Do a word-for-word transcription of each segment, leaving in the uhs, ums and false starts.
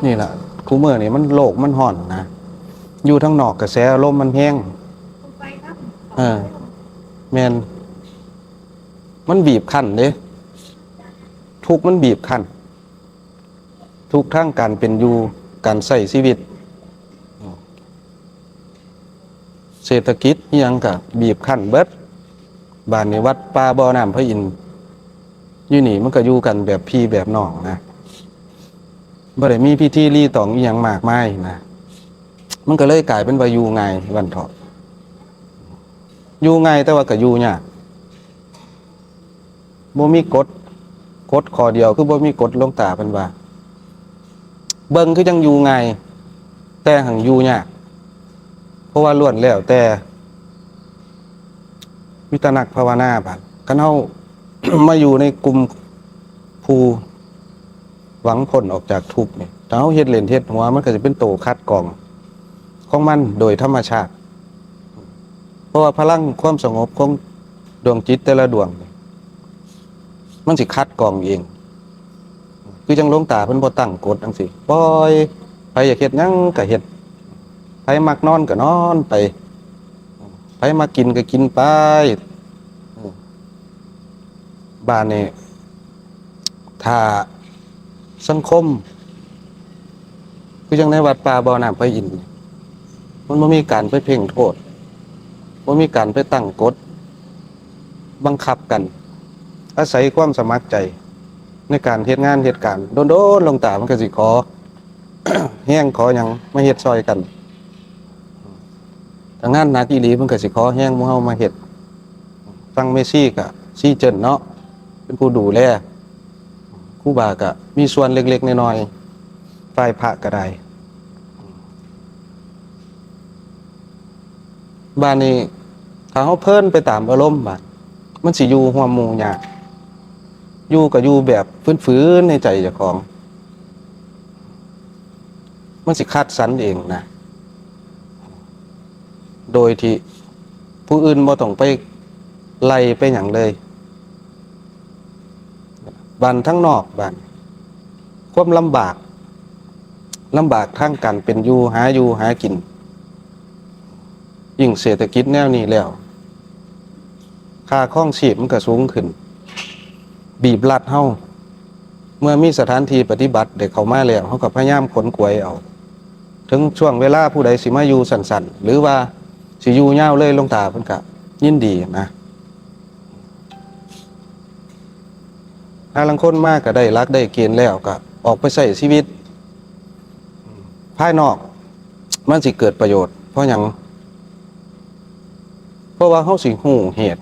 นี่แหละ คุมื้อนี่มัน โลกมันร้อนนะ อยู่ทางนอกกระแสอารมณ์มันแฮง เออ แม่น มันบีบคั้นเด้ ทุกข์มันบีบคั้น ทุกข์ทางการเป็นอยู่ การใช้ชีวิต เศรษฐกิจอิหยังก็บีบคั้นเบิด บาดนี้วัดป่าบ่อน้ำพระอินทร์อยู่นี่มันก็อยู่กันแบบพี่แบบน้องนะ บ่ได้มีพิธีรีตองอิหยังมากมายนะ มันก็เลยกลายเป็นว่าอยู่ง่ายว่าซั่นเถาะ อยู่ง่ายแต่ว่าก็อยู่ยาก บ่มีกฎ กฎข้อเดียวคือบ่มีกฎ หลวงตาเพิ่นว่า เบิ่งคือจั่งอยู่ง่าย แต่หั้นอยู่ยาก เพราะว่าล้วนแล้วแต่ มีแต่นักภาวนา บาดคันเฮา มาอยู่ในกลุ่มผู้หวังพ้นออกจากทุกข์นี่ ถ้าเฮาเฮ็ดเล่นเฮ็ดหัว มันก็สิเป็นโตคัดกรองของมันโดยธรรมชาติ เพราะว่าพลังความสงบของดวงจิตแต่ละดวงนี่ มันสิคัดกรองเอง คือจั่งหลวงตาเพิ่นบ่ตั้งกฎจั่งซี้ ปล่อย ไผอยากเฮ็ดหยังก็เฮ็ด ไผมักนอนก็นอนไป ไผมักกินก็กินไป บาดนี้ ถ้าสังคม คือจั่งในวัดป่าบ่อน้ำพระอินทร์นี่ มันบ่มีการไปเพ่งโทษ บ่มีการไปตั้งกฎบังคับกัน อาศัยความสมัครใจในการเฮ็ดงานเฮ็ดการ โดนๆ หลวงตาเพิ่นก็สิขอ แฮงขอหยังมาเฮ็ดซ่อยกัน ถ้างานหนักอีหลีเพิ่นก็สิขอแฮงหมู่เฮามาเฮ็ด ฟังแม่ชีก็ ชีเจิ่นเนาะ เป็นผู้ดูแล ครูบาก็มีส่วนเล็กๆน้อยๆ ฝ่ายพระก็ได้ บาดนี้ ถ้าเฮาเพลินไปตามอารมณ์ บาดมันสิอยู่ร่วมหมู่ยาก อยู่ก็อยู่แบบฝืนๆในใจเจ้าของ มันสิคัดสรรเองนะ โดยที่ผู้อื่นบ่ต้องไปไล่ไปหยังเลย บาดทางนอก บาดความลำบาก ลำบากทางการเป็นอยู่ หาอยู่หากิน ยิ่งเศรษฐกิจแนวนี้แล้ว ค่าครองชีพมันก็สูงขึ้น บีบรัดเฮา เมื่อมีสถานที่ปฏิบัติได้เข้ามาแล้ว เฮาก็พยายามขนขวายเอา ถึงช่วงเวลาผู้ใดสิมาอยู่สั้นๆ หรือว่าสิอยู่ยาวเลย หลวงตาเพิ่นก็ยินดีนะ หาลางคนมาก็ได้หลักได้เกณฑ์แล้วก็ออกไปใช้ชีวิต ภายนอก มันสิเกิดประโยชน์ เพราะหยัง เพราะว่าเฮาสิฮู้เหตุ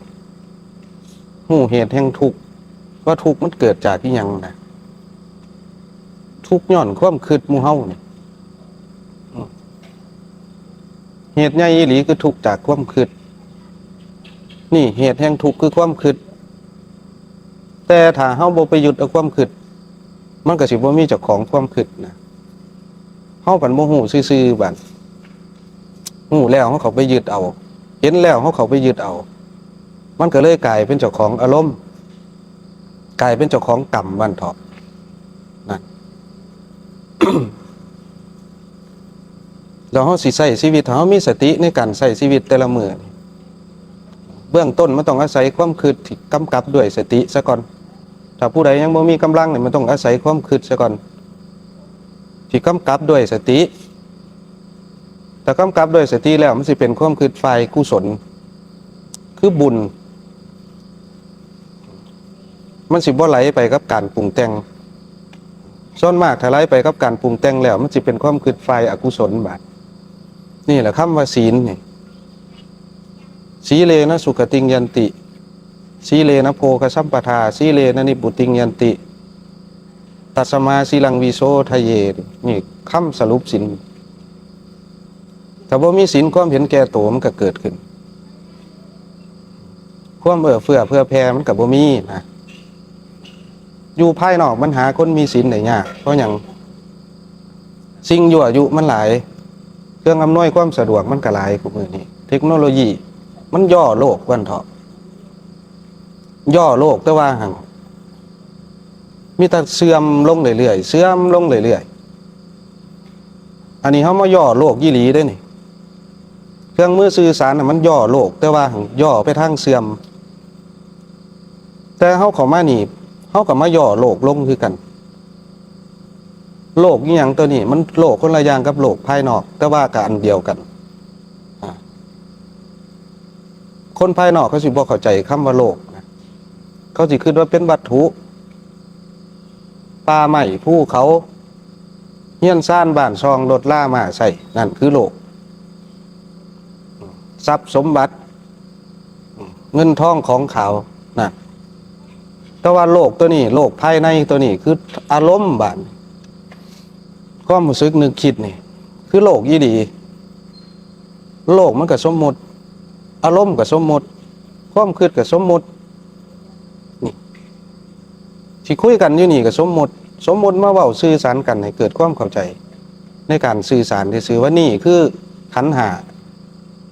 ฮู้เหตุแห่งทุกข์ ว่าทุกข์มันเกิดจากอิหยังนะ ทุกข์ย้อนความคิดหมู่เฮานี่ อืม เหตุใหญ่อีหลีคือทุกข์จากความคิด นี่เหตุแห่งทุกข์คือความคิด แต่ถ้าเฮาบ่ไปยึดเอาความคิด มันก็สิบ่มีเจ้าของความคิดนะ เฮาพันบ่ฮู้ซื่อๆ บาด ฮู้แล้วเฮาเข้าไปยึดเอา เห็นแล้วเฮาเข้าไปยึดเอา มันก็เลยกลายเป็นเจ้าของอารมณ์ กลายเป็นเจ้าของกรรมว่าซั่นเถาะ นะ แล้วเฮาสิใช้ชีวิต เฮามีสติในการใช้ชีวิตแต่ละมื้อนี่ เบื้องต้นมันต้องอาศัยความคิดที่กำกับด้วยสติซะก่อน ถ้าผู้ใดยังบ่มีกำลังนี่ มันต้องอาศัยความคิดซะก่อน ที่กำกับด้วยสติ ถ้ากำกับด้วยสติแล้วมันสิเป็นความคิดฝ่ายกุศล คือบุญ มันสิบ่ไหลไปกับการปรุงแต่ง ส่วนมากถ้าไหลไปกับการปรุงแต่งแล้ว มันสิเป็นความคิดฝ่ายอกุศลบาด นี่แหละคำว่าศีลนี่ สีเลนะสุขติงยันติ สีเลนะโภคสัมปทา สีเลนะนิพพุติงยันติ ตัสมาสีลังวิโสทะเย นี่คำสรุปศีล ถ้าบ่มีศีล ความเห็นแก่ตัวมันก็เกิดขึ้น ความเอื้อเฟื้อเผื่อแผ่มันก็บ่มีนะ อยู่ภายนอกมันหาคนมีศีลได้ยาก เพราะหยัง สิ่งยั่วยุมันหลาย เครื่องอำนวยความสะดวกมันก็หลาย คุมื้อนี้ เทคโนโลยีมันย่อโลกว่าซั่นเถาะ ย่อโลกแต่ว่าหั่น มีแต่เสื่อมลงเรื่อยๆ เสื่อมลงเรื่อย อันนี้เฮามาย่อโลกอีหลีเด้นี่ เครื่องมือสื่อสารน่ะมันย่อโลก แต่ว่าย่อไปทางเสื่อม แต่เฮาเข้ามานี่ เฮาก็มาย่อโลกลงคือกัน โลกอีหยังตัวนี้ มันโลกคนละอย่างกับโลกภายนอก แต่ว่าก็อันเดียวกัน อ่า คนภายนอกเขาสิบ่เข้าใจคำว่าโลกนะ เขาสิคิดว่าเป็นวัตถุ ป่าไม้ ภูเขา เฮือนซาน บ้านช่อง รถรา ม้าไซค์ นั่นคือโลก ทรัพย์สมบัติ เงินทองของขาวนะ แต่ว่าโลกตัวนี้ โลกภายในตัวนี้คืออารมณ์ บาด ความรู้สึกนึกคิดนี่ คือโลกอีหลี โลกมันก็สมมุติ อารมณ์ก็สมมุติ ความคิดก็สมมุติ นี่ สิคุยกันอยู่นี่ก็สมมุติ สมมุติมาเว้าสื่อสารกันให้เกิดความเข้าใจ ในการสื่อสารซื่อๆ ว่านี่คือขันธ์ห้า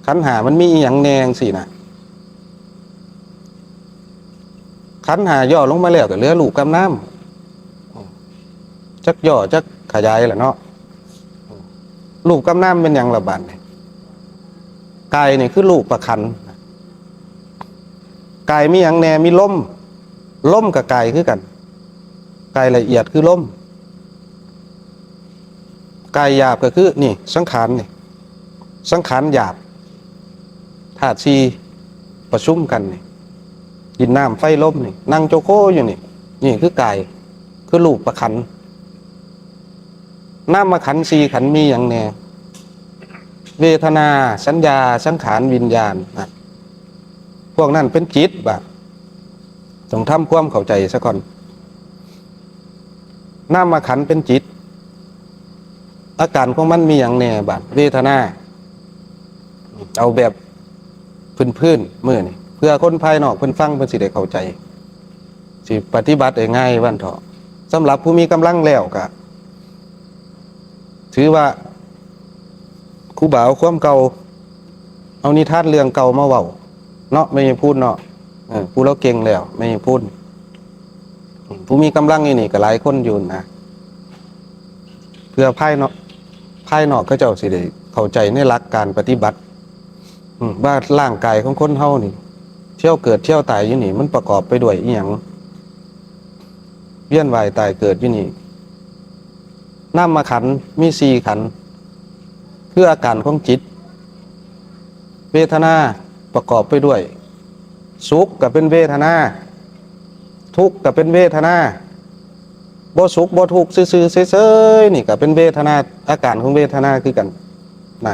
ขันธ์ห้ามันมีอีหยังแหน่จั่งซี้นะ ขันธ์ห้าย่อลงมาแล้วก็เหลือรูปกับนาม จักย่อจักขยายล่ะเนาะ รูปกับนามเป็นหยังล่ะบาดนี่ กายนี่คือรูปประขันธ์ กายมีหยังแหน่ มีลม ลมกับกายคือกัน กายละเอียดคือลม กายหยาบก็คือนี่ สังขารนี่ สังขารหยาบ ธาตุสี่ประชุมกันนี่ ดินน้ำไฟลมนี่ นั่งโจโคอยู่นี่ นี่คือกาย คือรูปประขันธ์ นามขันธ์สี่ขันธ์มีหยังแหน่ เวทนา สัญญา สังขาร วิญญาณนะ พวกนั้นเป็นจิตบาด ต้องทำความเข้าใจซะก่อน นามขันธ์เป็นจิต อาการของมันมีหยังแหน่บาด เวทนา เอาแบบพื้นๆ มื้อนี้ เพื่อคนภายนอกเพิ่นฟังเพิ่นสิได้เข้าใจ สิปฏิบัติได้ง่ายวันเถาะ สำหรับผู้มีกำลังแล้วก็ ถือว่าครูบาเอาความเก่า เอานิทานเรื่องเก่ามาเว้าเนาะ แม่ยายพูนเนาะ เออ ผู้ลาวเก่งแล้ว แม่ยายพูน อืม ผู้มีกำลังอยู่นี่ก็หลายคนอยู่นะ เพื่อภายนอก ภายนอกเขาเจ้าสิได้เข้าใจในหลักการปฏิบัติ อืม ว่าร่างกายของคนเฮานี่ เที่ยวเกิดเที่ยวตายอยู่นี่ มันประกอบไปด้วยอิหยัง เวียนว่ายตายเกิดอยู่นี่ นามขันธ์มีสี่ขันธ์ คืออาการของจิต เวทนาประกอบไปด้วย สุขก็เป็นเวทนา ทุกข์ก็เป็นเวทนา บ่สุขบ่ทุกข์ซื่อๆเฉยๆนี่ก็เป็นเวทนา อาการของเวทนาคือกัน นะ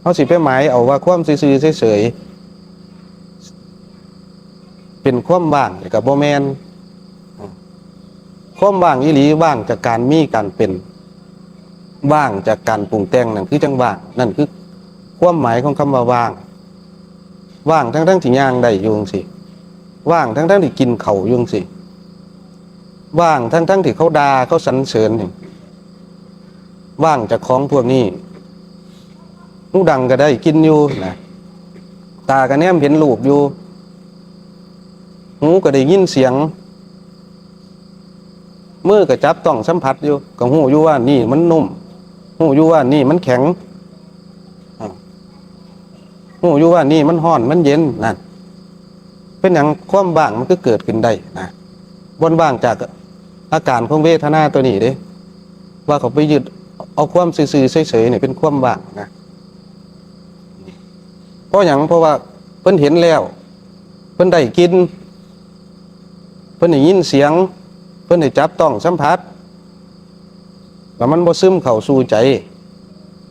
เฮาสิไปหมายเอาว่าความซื่อๆเฉยๆ เป็นความว่างนี่ก็บ่แม่น ความว่างอีหลี ว่างจากการมีการเป็น ว่างจากการปรุงแต่ง นั่นคือจั่งว่าง นั่นคือความหมายของคำว่าว่าง ว่างทั้งๆที่ย่างได้อยู่จั่งซี้ ว่างทั้งๆที่กินข้าวอยู่จั่งซี้ ว่างทั้งๆที่เขาด่าเขาสรรเสริญนี่ ว่างจากของพวกนี้ หูดังก็ได้กินอยู่นะ ตาก็แนมเห็นรูปอยู่ หูก็ได้ยินเสียง มือก็จับต้องสัมผัสอยู่ ก็ฮู้อยู่ว่านี่มันนุ่ม ฮู้อยู่ว่านี่มันแข็ง อ่า ฮู้อยู่ว่านี่มันร้อนมันเย็น นั่น เป็นหยังความว่างมันคือเกิดขึ้นได้นะ บ่ว่างจากอาการของเวทนาตัวนี้เด้ ว่าเขาไปยึดเอาความซื่อๆเฉยๆนี่เป็นความว่างนะ เพราะหยัง เพราะว่าเพิ่นเห็นแล้ว เพิ่นได้กลิ่น เพิ่นได้ยินเสียง เพิ่นได้จับต้องสัมผัส แล้วมันบ่ซึมเข้าสู่ใจ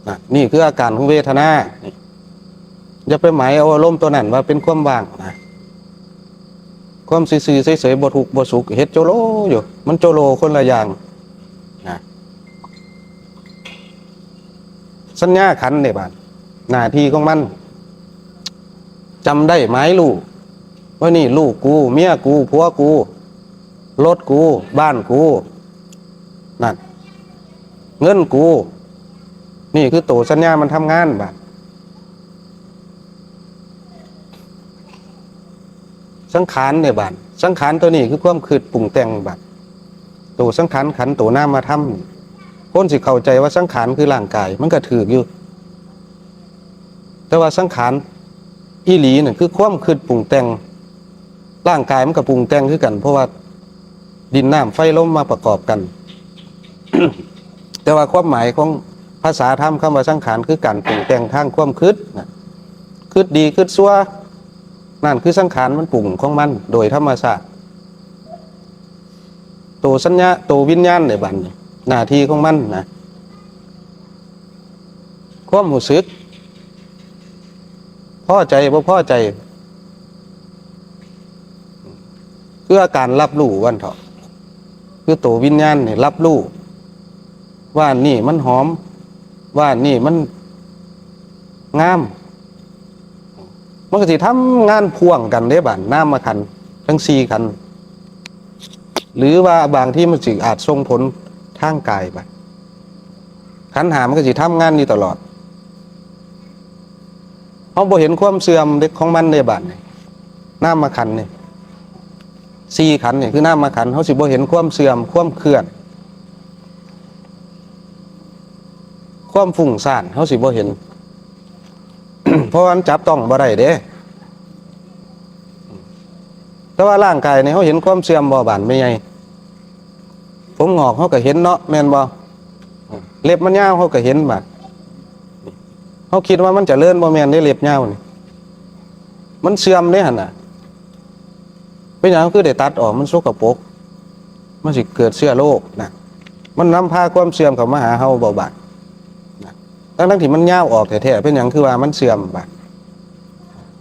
นะ นี่คืออาการของเวทนา นี่ อย่าไปหมายเอาอารมณ์ตัวนั้นว่าเป็นความว่างนะ ความซื่อๆเฉยๆบ่ทุกข์บ่สุข เฮ็ดโจโลอยู่ มันโจโลคนละอย่างนะ สัญญาขันธ์เด้บาด หน้าที่ของมัน จำได้หมายรู้ ว่านี่ลูกกู เมียกู ผัวกู รถกู บ้านกู นั่น เงินกู นี่คือตัวสัญญามันทำงานบาด สังขารเนี่ยบาด สังขารตัวนี้คือความคิดปรุงแต่งบาด ตัวสังขารขันธ์ ตัวนามธรรม ค คนสิเข้าใจว่าสังขารคือร่างกาย มันก็ถืกอยู่ แต่ว่าสังขารอีหลีนั่นคือความคิดปรุงแต่ง ร่างกายมันก็ปรุงแต่งคือกัน เพราะว่าดินน้ำไฟลมมาประกอบกัน แต่ว่าความหมายของภาษาธรรมคำว่าสังขารคือการปรุงแต่งทางความคิดนะคิดดีคิดชั่ว นั่นคือสังขารมันปรุงของมันโดยธรรมชาติ ตัวสัญญา ตัววิญญาณในบัดนี้ หน้าที่ของมันนะ ความรู้สึก พอใจบ่พอใจ คืออาการรับรู้วันเถาะ คือตัววิญญาณนี่รับรู้ ว่าอันนี่มันหอม ว่าอันนี่มันงาม มันก็สิทำงานพ่วงกันเด้บัดนามขันธ์ทั้งสี่ขันธ์ หรือว่าบางทีมันสิอาจส่งผลทางกายไป ขันธ์ห้ามันก็สิทำงานอยู่ตลอด เฮาบ่เห็นความเสื่อมเด้ของมันเด้บัดนี่ นามขันธ์นี่ สี่ขันธ์นี่คือนามขันธ์ เฮาสิบ่เห็นความเสื่อม ความเคลื่อน ความฟุ้งซ่าน เฮาสิบ่เห็น เพราะว่ามันจับต้องบ่ได้เด้ แต่ว่าร่างกายนี่เฮาเห็นความเสื่อมบ่ บาดแม่ใหญ่ ผมงอกเฮาก็เห็นเนาะ แม่นบ่ เล็บมันยาวเฮาก็เห็น บาดเฮาคิดว่ามันเจริญ บ่แม่นเด้ เล็บยาวนี่ มันเสื่อมเด้หั่นน่ะ เป็นหยังคือได้ตัดออก มันสกปรก มันสิเกิดเชื้อโรคนะ มันนำพาความเสื่อมเข้ามาหาเฮาบ่ บาดนะ ทั้งๆที่มันยาวออกแท้ๆ เป็นหยังคือว่ามันเสื่อม บาด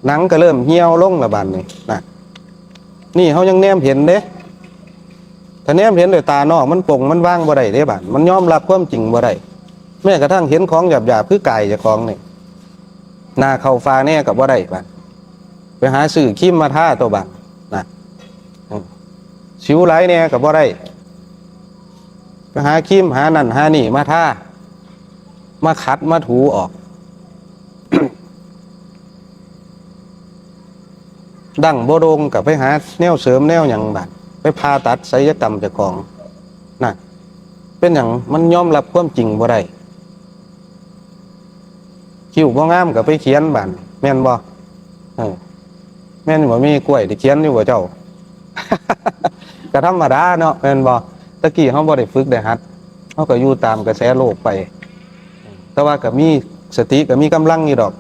หนังก็เริ่มเหี่ยวลงละบาดนี่นะ นี่เฮายังแนมเห็นเด้ ถ้าแนมเห็นด้วยตานอก มันปลง มันวางบ่ได้เด้บาด มันยอมรับความจริงบ่ได้ แม้กระทั่งเห็นของหยาบๆ คือกายเจ้าของนี่ หน้าเข้าฟ้าแน่ก็บ่ได้บาด ไปหาซื้อครีมมาทาตัวบาดนะ อืม สิวไหลแน่ก็บ่ได้ ไปหาครีมหานั่นหานี่มาทา มาขัดมาถูออก ดั้งบ่โด่งก็ไปหาแนวเสริมแนวหยังบาด ไปผ่าตัดศัลยกรรมเจ้าของ นะ เป็นหยัง มันยอมรับความจริงบ่ได้ คิ้วบ่งามก็ไปเขียนบาด แม่นบ่ เออ แม่นบ่ มีกล้วยที่เขียนอยู่บ่เจ้า ก็ธรรมดาเนาะ แม่นบ่ ตะกี้เฮาบ่ได้ฝึกได้หัด เฮาก็อยู่ตามกระแสโลกไป แต่ว่าก็มีสติ ก็มีกำลังอยู่ดอก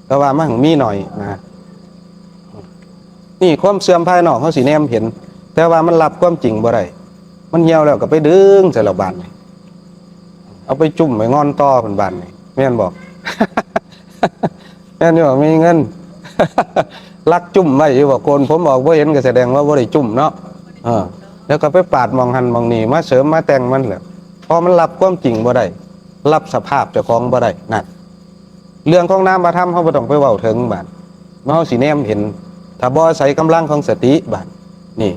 แต่ว่ามันมีหน่อยนะ นี่ความเสื่อมภายนอกเฮาสิแนมเห็น แต่ว่ามันรับความจริงบ่ได้ มันเหี่ยวแล้วก็ไปดึงใส่ละบาดนี่ เอาไปจุ่มไว้งอนต่อเพิ่นบาดนี่ แม่นบ่ แม่นอยู่บ่ มีเงิน ลักจุ่มไว้อยู่บ่ โกนผมออกบ่เห็นก็แสดงว่าบ่ได้จุ่มเนาะ เออ แล้วก็ไปปาดหม่องหั่นหม่องนี่ มาเสริมมาแต่งมันแหละ เพราะมันรับความจริงบ่ได้ รับสภาพเจ้าของบ่ได้ นั่น เรื่องของนามธรรมเฮาบ่ต้องไปเว้าถึงบาด เฮาสิแนมเห็น ถ้าบ่อาศัยกำลังของสติบาด นี่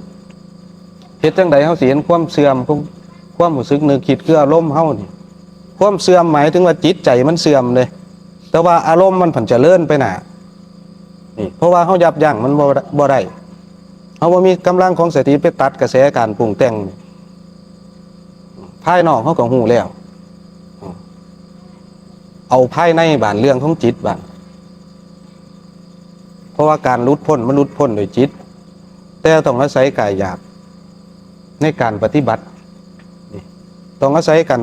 เฮ็ดจั่งใดเฮาสิเห็นความเสื่อมของความรู้สึกนึกคิด คืออารมณ์เฮานี่ ความเสื่อมหมายถึงว่าจิตใจมันเสื่อมเด้ แต่ว่าอารมณ์มันผันเจริญไปหน้า นี่ เพราะว่าเฮายับยั้งมันบ่ได้ บ่ได้ เฮาบ่มีกำลังของสติไปตัดกระแสการปรุงแต่ง ภายนอกเฮาก็ฮู้แล้ว เอาภายในบาด เรื่องของจิตบาด เพราะว่าการหลุดพ้นมันหลุดพ้นโดยจิต แต่ต้องอาศัยกายหยาบในการปฏิบัติ นี่ ต้องอาศัยกัน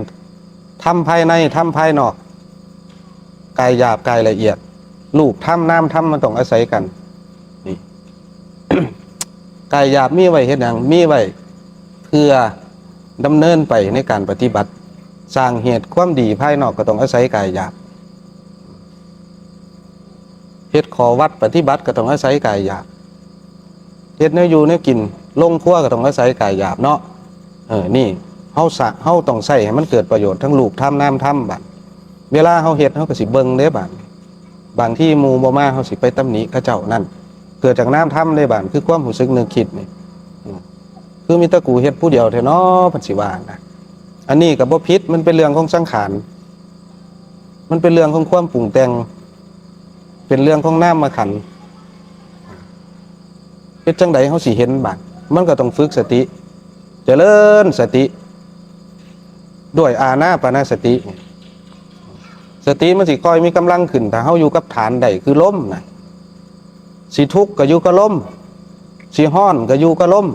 ธรรมภายใน ธรรมภายนอก กายหยาบ กายละเอียด รูปธรรม นามธรรม มันต้องอาศัยกัน นี่ กายหยาบมีไว้เฮ็ดหยัง มีไว้เพื่อดำเนินไปในการปฏิบัติ สร้างเหตุความดีภายนอกก็ต้องอาศัยกายหยาบ เฮ็ดข้อวัดปฏิบัติก็ต้องอาศัยกายหยาบ เฮ็ดแนวอยู่แนวกิน ลงครัวก็ต้องอาศัยกายหยาบเนาะ เออ นี่ เฮาสะ เฮาต้องใช้ให้มันเกิดประโยชน์ทั้งรูปธรรมนามธรรมบาด เวลาเฮาเฮ็ดเฮาก็สิเบิ่งเด้บาด บางทีหมู่บ่มาเฮาสิไปตำหนิเขาเจ้านั่น เกิดจากนามธรรมเด้บาด คือความรู้สึกนึกคิดนี่ อืม คือมีแต่กูเฮ็ดผู้เดียวแท้น้อ เพิ่นสิว่านะ อันนี้ก็บ่ผิด มันเป็นเรื่องของสังขาร มันเป็นเรื่องของความปรุงแต่ง เป็นเรื่องของนามขันธ์ เฮ็ดจั่งใดเฮาสิเห็นบาด มันก็ต้องฝึกสติ เจริญสติ ด้วยอานาปานสติ สติมันสิค่อยมีกำลังขึ้น ถ้าเฮาอยู่กับฐานได้คือลมนะ สิทุกข์ก็อยู่กับลม สิฮ้อนก็อยู่กับลม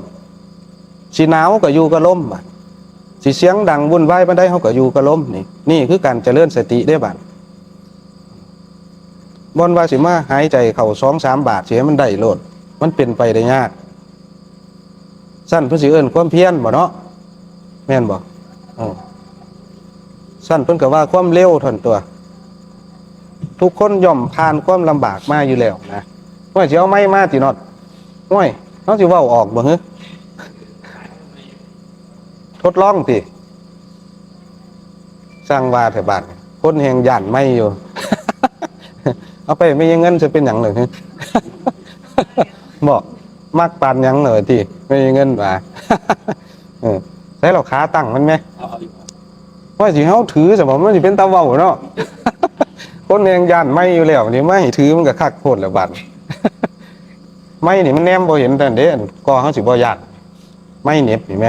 สิหนาวก็อยู่กับลม บัดสิเสียงดังวุ่นวายปานใด เฮาก็อยู่กับลม นี่ นี่คือการเจริญสติเด้บัด บ่อนว่าสิมาหายใจเข้าสองสามบาท สิให้มันได้โลด มันเป็นไปได้ยาก ซั่นเพิ่นสิเอิ้นความเพียรบ่เนาะ แม่นบ่ เออ ซั่นเพิ่นก็ว่าความเร็วเท่านั้นตัว ทุกคนย่อมผ่านความลำบากมาอยู่แล้วนะ ว่าสิเอาไมค์มาติเนาะ โอ้ย เฮาสิเว้าออกบ่หือ ทดลองติ สร้างว่าแท้บาด คนแฮงย้านไมค์อยู่ เอาไปแม่ยายเงินสิเป็นหยังเลย บอก มักปานหยังเลยติ แม่ยายเงินว่า เออ ใส่เหล่าขาตั้งมันไหม ว่าสิเฮาถือซะบ่ มันสิเป็นตาเว้าเนาะ คนแฮงย้านไมค์อยู่แล้ว นี่มาให้ถือมันก็คักโพดแล้วบัด ไมค์นี่มันแนมบ่เห็นแต่เด้ ก็เฮาสิบ่ย้าน ไมค์เหน็บนี่แหม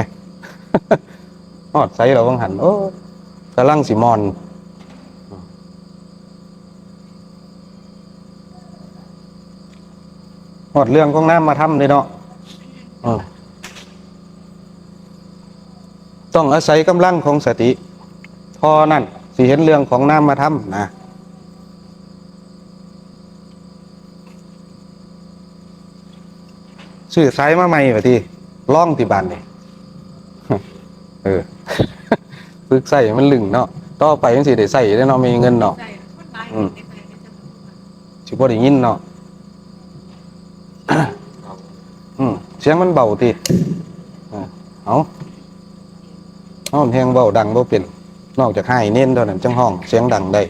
ฮอดไสแล้วว่าหั่น โอ้ กำลังสิม่อน ฮอดเรื่องของนามธรรมเด้เนาะ เออ ต้องอาศัยกำลังของสติ เท่านั้นสิเห็นเรื่องของนามธรรมนะ ซื้อสายมาใหม่บัดนี้ ลองติบาดนี่ เออ ฝึกใช้ให้มันลึงเนาะ ต่อไปมันสิได้ใช้เด้เนาะ มีเงินเนาะ ใช่ คนหลาย อืม สิบ่ได้ยินเนาะ อืม เสียงมันเบาติ เออ เอา เอาแฮงเว้าดังบ่เป็น นอกจากให้เน้นเท่านั้นจังฮ้องเสียงดังได้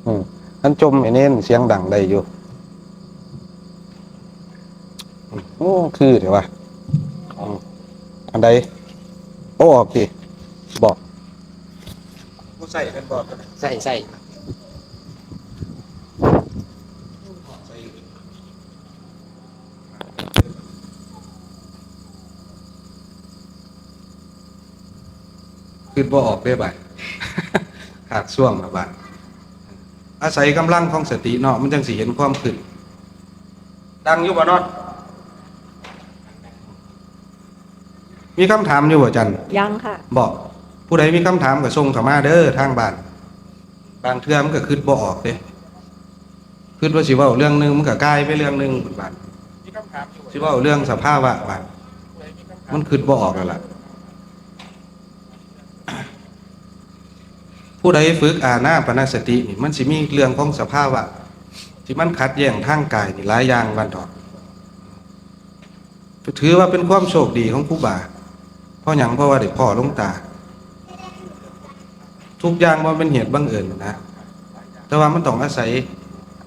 อืม คันจ่มให้เน้นเสียงดังได้อยู่ โอ้ คือเด้วะ อืม อันใด โอ้ ออกติ บอก ผู้ใส่เป็นบอก ใส่ ใส่ คิดบ่ออกเด้บัด ขาดช่วงละบัด อาศัยกำลังของสติเนาะ มันจังสิเห็นความคิด ดังอยู่บ่เนาะ มีคำถามอยู่บ่จัน ยังค่ะ บอก ผู้ใดมีคำถามก็ส่งเข้ามาเด้อทางบ้าน บางเทื่อมันก็คิดบ่ออกเด้ คิดว่าสิเว้าเรื่องหนึ่งมันก็กลายไปเรื่องหนึ่งบัด สิเว้าเรื่องสภาวะบัด มันคิดบ่ออกแล้วล่ะ ผู้ใดฝึกอานาปานสตินี่ มันสิมีเรื่องของสภาวะ ที่มันขัดแย้งทางกายนี่หลายอย่างวันเถาะ ถือว่าเป็นความโชคดีของครูบา เพราะหยัง เพราะว่าได้พ้อหลวงตา ทุกอย่างบ่เป็นเหตุบังเอิญนะ แต่ว่ามันต้องอาศัย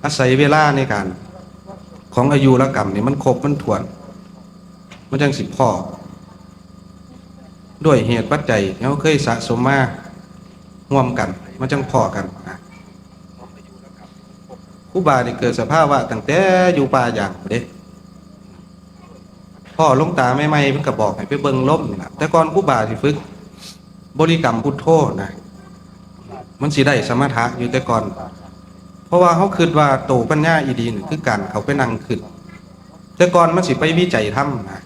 อาศัยเวลาในการ ของอายุรกรรมนี่มันครบมันถ้วน มันจังสิพ้อ ด้วยเหตุปัจจัยที่เราเคยสะสมมาร่วมกัน มันจังพ้อกันนะ ครูบานี่เกิดสภาวะตั้งแต่อยู่ป่ายางพู้นเด้ พ้อหลวงตาใหม่ๆ เพิ่นก็บอกให้ไปเบิ่งลมนี่ล่ะ แต่ก่อนครูบาสิฝึกบริกรรมพุทโธนะ มันสิได้สมถะอยู่แต่ก่อน เพราะว่าเราคิดว่าโตปัญญาอีดีนี่คือการเข้าไปนั่งคิด แต่ก่อนมันสิไปวิจัยธรรมนะ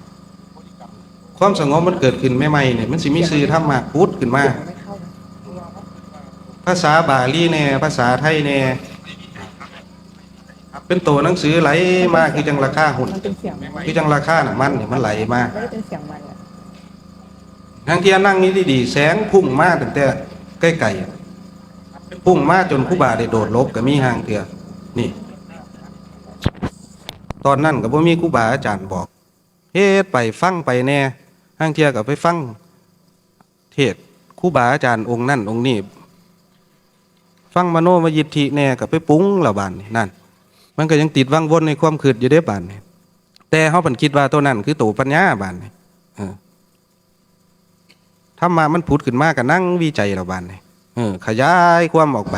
ความสงบมันเกิดขึ้นใหม่ๆ เนี่ย มันสิมีชื่อธรรมะผุดขึ้นมา ภาษาบาลีแน่ ภาษาไทยแน่ เป็นตัวหนังสือไหลมาคือจังราคาหุ้น มันเป็นเสียงมัน คือจังราคาน้ำมันเนี่ยมันไหลมา ไม่ได้เป็นเสียงมันอะ หางเทื่อนั่งนี่ดีๆ แสงพุ่งมาตั้งแต่ไกลๆ พุ่งมาจนครูบาได้โดดหลบก็มีหางเทื่อ นี่ ตอนนั้นก็บ่มีครูบาอาจารย์บอก เฮ็ดไปฟังไปแน่ หางเทื่อก็ไปฟังเทศน์ครูบาอาจารย์องค์นั้นองค์นี้ ฟังมโนมยิทธิแน่ก็ไปปรุงแล้วบาดนี้ นั่น มันก็ยังติดวังวนในความคิดอยู่เด้บาดนี้ แต่เฮาพันคิดว่าตัวนั้นคือตัวปัญญาบาดนี้ เออ ธรรมะมันผุดขึ้นมาก็นั่งวิจัยแล้วบาดนี้ เออ ขยายความออกไป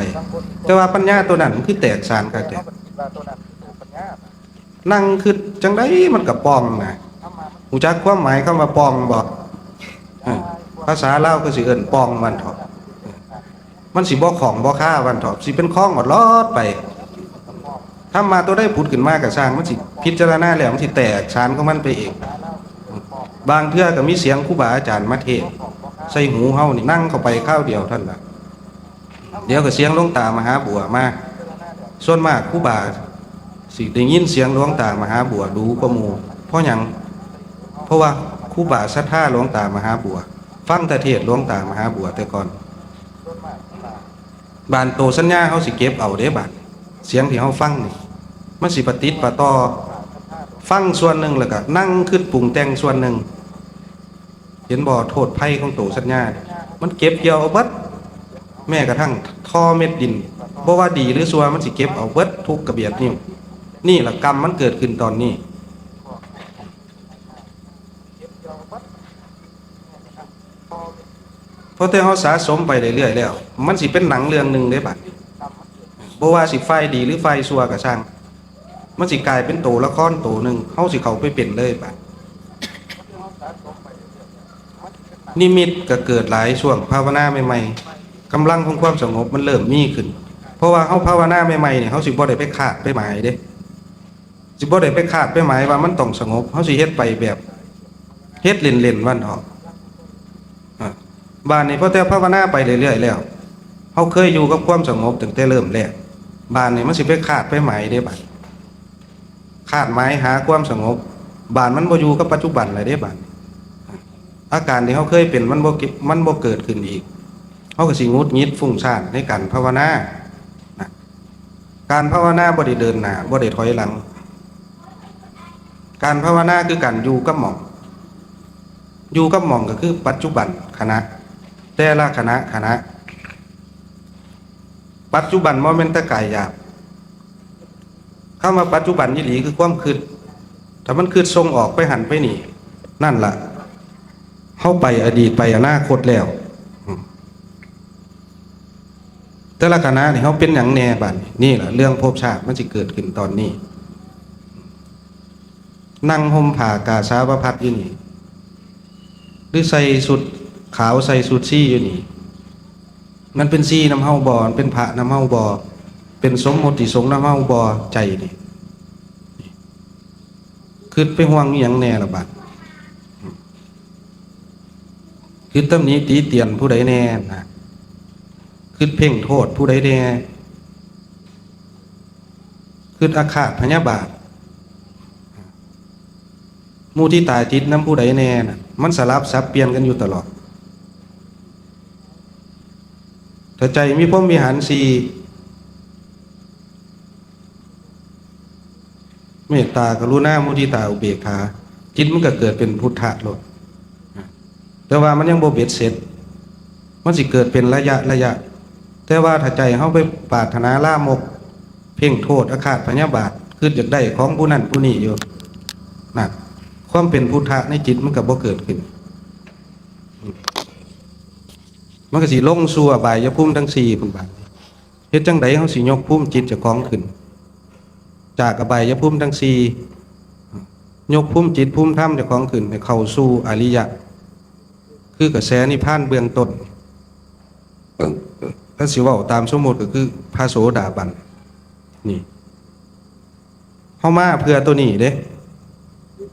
แต่ว่าปัญญาตัวนั้นมันคือแตกฉานคักแท้ นั่งคิดจังใดมันก็ป่องนะ รู้จักความหมายคำว่าป่องบ่ เออ ภาษาลาวก็สิเอิ้นป่องว่าซั่นเถาะ มันสิบ่ข้องบ่คาว่าซั่นเถาะ สิเป็นคลองอดลอดไป ธรรมะตัวใดผุดขึ้นมาก็ซ่าง มันสิพิจารณาแล้วมันสิแตกฉานของมันไปเอง บางเทื่อก็มีเสียงครูบาอาจารย์มาเทศน์ใส่หูเฮานี่ นั่งเข้าไปคราวเดียวเท่านั้นล่ะ เดี๋ยวก็เสียงหลวงตามหาบัวมา ส่วนมากครูบาสิได้ยินเสียงหลวงตามหาบัวดูกว่าหมู่ เพราะหยัง เพราะว่าครูบาศรัทธาหลวงตามหาบัว ฟังแต่เทศน์หลวงตามหาบัวแต่ก่อน บาดโตสัญญาเฮาสิเก็บเอาเด้บาด เสียงที่เฮาฟังนี่ มันสิประติดประต่อ ฟังส่วนหนึ่งแล้วก็นั่งคิดปรุงแต่งส่วนหนึ่ง เห็นบ่ โทษภัยของโตสัญญา มันเก็บเกี่ยวเอาเบิด แม้กระทั่งท่อเม็ดดิน บ่ว่าดีหรือชั่ว มันสิเก็บเอาเบิดทุกกระเบียดนิ้ว นี่ล่ะกรรมมันเกิดขึ้นตอนนี้ เพราะแต่เฮาสะสมไปเรื่อยๆแล้ว มันสิเป็นหนังเรื่องหนึ่งเด้บัดนี้ บ่ว่าสิฝ่ายดีหรือฝ่ายชั่วก็ซ่าง มันสิกลายเป็นโตละครโตหนึ่ง เฮาสิเข้าไปเป็นเลยบัด นิมิตก็เกิดหลายช่วงภาวนาใหม่ๆ กำลังของความสงบมันเริ่มมีขึ้น เพราะว่าเฮาภาวนาใหม่ๆนี่ เฮาสิบ่ได้ไปคาดไปหมายเด้ สิบ่ได้ไปคาดไปหมายว่ามันต้องสงบ เฮาสิเฮ็ดไปแบบ เฮ็ดเล่นๆว่าซั่นเถาะ อ่ะ บาดนี้พอแต่ภาวนาไปเรื่อยๆแล้ว เฮาเคยอยู่กับความสงบตั้งแต่เริ่มแรก บาดนี้มันสิไปคาดไปหมายเด้บาด คาดหมายหาความสงบ บาดมันบ่อยู่กับปัจจุบันแล้วเด้บาด อาการที่เฮาเคยเป็นมันบ่เกิ- มันบ่เกิดขึ้นอีก เฮาก็สิหงุดหงิดฟุ้งซ่านในการภาวนานะ การภาวนาบ่ได้เดินหน้า บ่ได้ถอยหลัง การภาวนาคือการอยู่กับหม่อง อยู่กับหม่องก็คือปัจจุบันขณะ แต่ละขณะขณะ ปัจจุบันบ่แม่นแต่กายหยาบ คำว่าปัจจุบันอีหลีคือความคิด ถ้ามันคิดส่งออกไปหั่นไปนี่ นั่นล่ะ เฮาไปอดีตไปอนาคตแล้ว อืม แต่ละขณะนี่เฮาเป็นหยังแน่บัดนี้ นี่ล่ะเรื่องภพชาติมันสิเกิดขึ้นตอนนี้ นั่งห่มผ้ากาสาวพัสตร์อยู่นี่ หรือใส่ชุดขาวใส่ชุดสีอยู่นี่ มันเป็นสีนำเฮาบ่ มันเป็นพระนำเฮาบ่ เป็นสมมุติสงฆ์นำเฮาบ่ ใจนี่ คิดไปห่วงอีหยังแน่ละบัด คิดตำหนิติเตียนผู้ใดแน่นะ คิดเพ่งโทษผู้ใดแน่ คิดอาฆาตพยาบาท มุทิตาจิตนำผู้ใดแน่นะ มันสลับสับเปลี่ยนกันอยู่ตลอด ถ้าใจมีพรหมวิหารสี่ เมตตากรุณามุทิตาอุเบกขา จิตมันก็เกิดเป็นพุทธะโลด แต่ว่ามันยังบ่เบ็ดเสร็จ มันสิเกิดเป็นระยะระยะ แต่ว่าถ้าใจเฮาไปปรารถนาลามก เพ่งโทษอาฆาตพยาบาท คิดอยากได้ของผู้นั้นผู้นี้อยู่ นั่น ความเป็นพุทธะในจิตมันก็บ่เกิดขึ้น มันก็สิลงสู่อบายภูมิทั้งสี่พุ้นบาดนี้ เฮ็ดจั่งใดเฮาสิยกภูมิจิตเจ้าของขึ้น จากอบายภูมิทั้งสี่ ยกภูมิจิตภูมิธรรมเจ้าของขึ้นให้เข้าสู่อริยะ คือกระแสนิพพานเบื้องต้น ถ้าสิเว้าตามสมมุติก็คือพระโสดาบัน นี่ เฮามาเพื่อตัวนี้เด้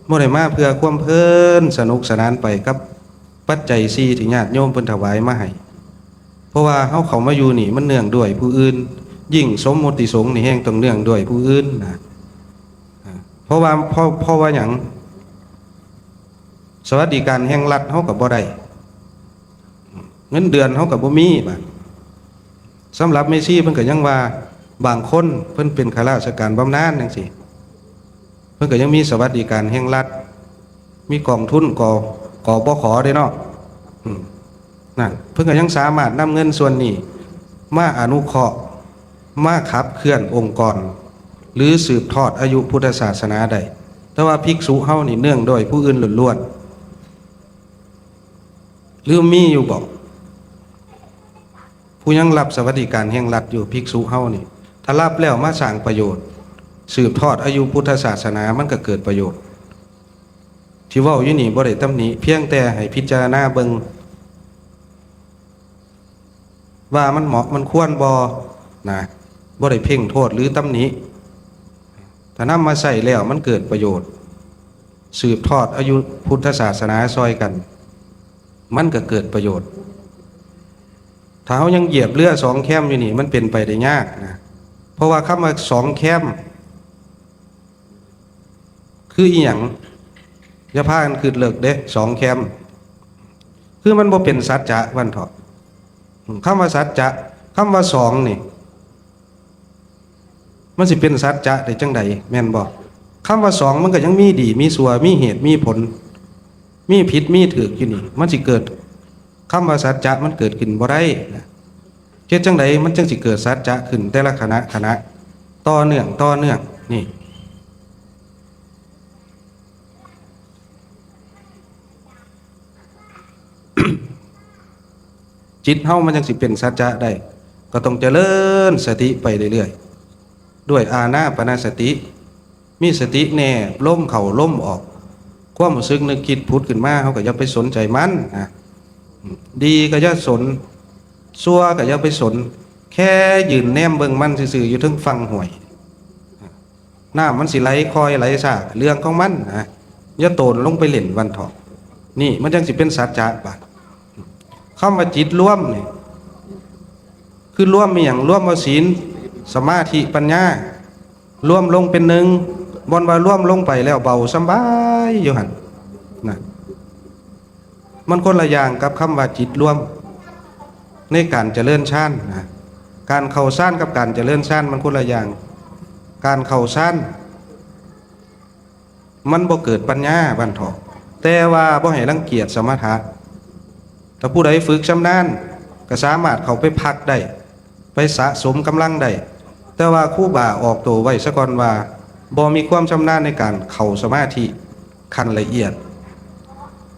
บ่ได้มาเพื่อความเพลินสนุกสนานไปกับปัจจัยสี่ที่ญาติโยมเพิ่นถวายมาให้ เพราะว่าเฮาเข้ามาอยู่นี่มันเนื่องด้วยผู้อื่น ยิ่งสมมุติสงฆ์นี่แฮ่งต้องเนื่องด้วยผู้อื่นนะ อ่า เพราะว่า เพราะ เพราะว่าหยัง สวัสดิการแห่งรัฐเฮาก็บ่ได้ เงินเดือนเฮาก็บ่มีบาด สำหรับแม่ชีเพิ่นก็ยังว่า บางคนเพิ่นเป็นข้าราชการบำนาญจั่งซี้ เพิ่นก็ยังมีสวัสดิการแห่งรัฐ มีกองทุน ก- กบข เด้เนาะ อืม นั่น เพิ่นก็ยังสามารถนำเงินส่วนนี้มาอนุเคราะห์ มาขับเคลื่อนองค์กร หรือสืบทอดอายุพุทธศาสนาได้ แต่ว่าภิกษุเฮานี่เนื่องด้วยผู้อื่นล้วนๆ หรือมีอยู่บ่ ผู้ยังรับสวัสดิการแห่งรัฐอยู่ ภิกษุเฮานี่ ถ้ารับแล้วมาสร้างประโยชน์ สืบทอดอายุพุทธศาสนา มันก็เกิดประโยชน์ ที่เว้าอยู่นี่บ่ได้ตำหนิ เพียงแต่ให้พิจารณาเบิ่ง ว่ามันเหมาะมันควรบ่ นะ บ่ได้เพ่งโทษหรือตำหนิ ถ้านำมาใช้แล้วมันเกิดประโยชน์ สืบทอดอายุพุทธศาสนาซอยกัน มันก็เกิดประโยชน์ ถ้าเฮายังเหยียบเรือสองแคมอยู่นี่ มันเป็นไปได้ยากนะ เพราะว่าคำว่าสองแคม คืออีหยัง อย่าพากันคิดเลิกเด้ สองแคม คือมันบ่เป็นสัจจะวันเถาะ คำว่าสัจจะ คำว่าสองนี่ มันสิเป็นสัจจะได้จังใด แม่นบ่ คำว่าสองมันก็ยังมีดีมีชั่ว มีเหตุมีผล มีผิดมีถูกอยู่นี่ มันสิเกิด คำว่าสัจจะมันเกิดขึ้นบ่ได้นะ เฮ็ดจังใดมันจังสิเกิดสัจจะขึ้นแต่ละขณะขณะ ต่อเนื่องต่อเนื่อง นี่ จิตเฮามันจังสิเป็นสัจจะได้ ก็ต้องเจริญสติไปเรื่อยๆ ด้วยอานาปานสติ มีสติแนบลมเข้าลมออก ความรู้สึกนึกคิดผุดขึ้นมา เฮาก็อย่าไปสนใจมันนะ ดีก็อย่าสน ชั่วก็อย่าไปสน แค่ยืนแนมเบิ่งมันซื่อๆ อยู่เทิงฝั่งห้วย น้ำมันสิไหลคอยไหลช้า เรื่องของมันนะ อย่าโตนลงไปเล่นวันเถาะ นี่มันจังสิเป็นสัจจะบาด คำว่าจิตรวมนี่ คือรวมมีหยัง รวมเอาศีล สมาธิ ปัญญา รวมลงเป็นหนึ่ง บ่อนว่ารวมลงไปแล้วเบาสำบายอยู่หั่นนะ มันคนละอย่างกับคำว่าจิตรวม ในการเจริญฌานนะ การเข้าฌานกับการเจริญฌานมันคนละอย่าง การเข้าฌาน มันบ่เกิดปัญญาบันเถาะ แต่ว่าบ่ให้รังเกียจสมถะ ถ้าผู้ใดฝึกชำนาญ ก็สามารถเข้าไปพักได้ ไปสะสมกำลังได้ แต่ว่าครูบาออกตัวไว้ซะก่อนว่า บ่มีความชำนาญในการเข้าสมาธิขั้นละเอียด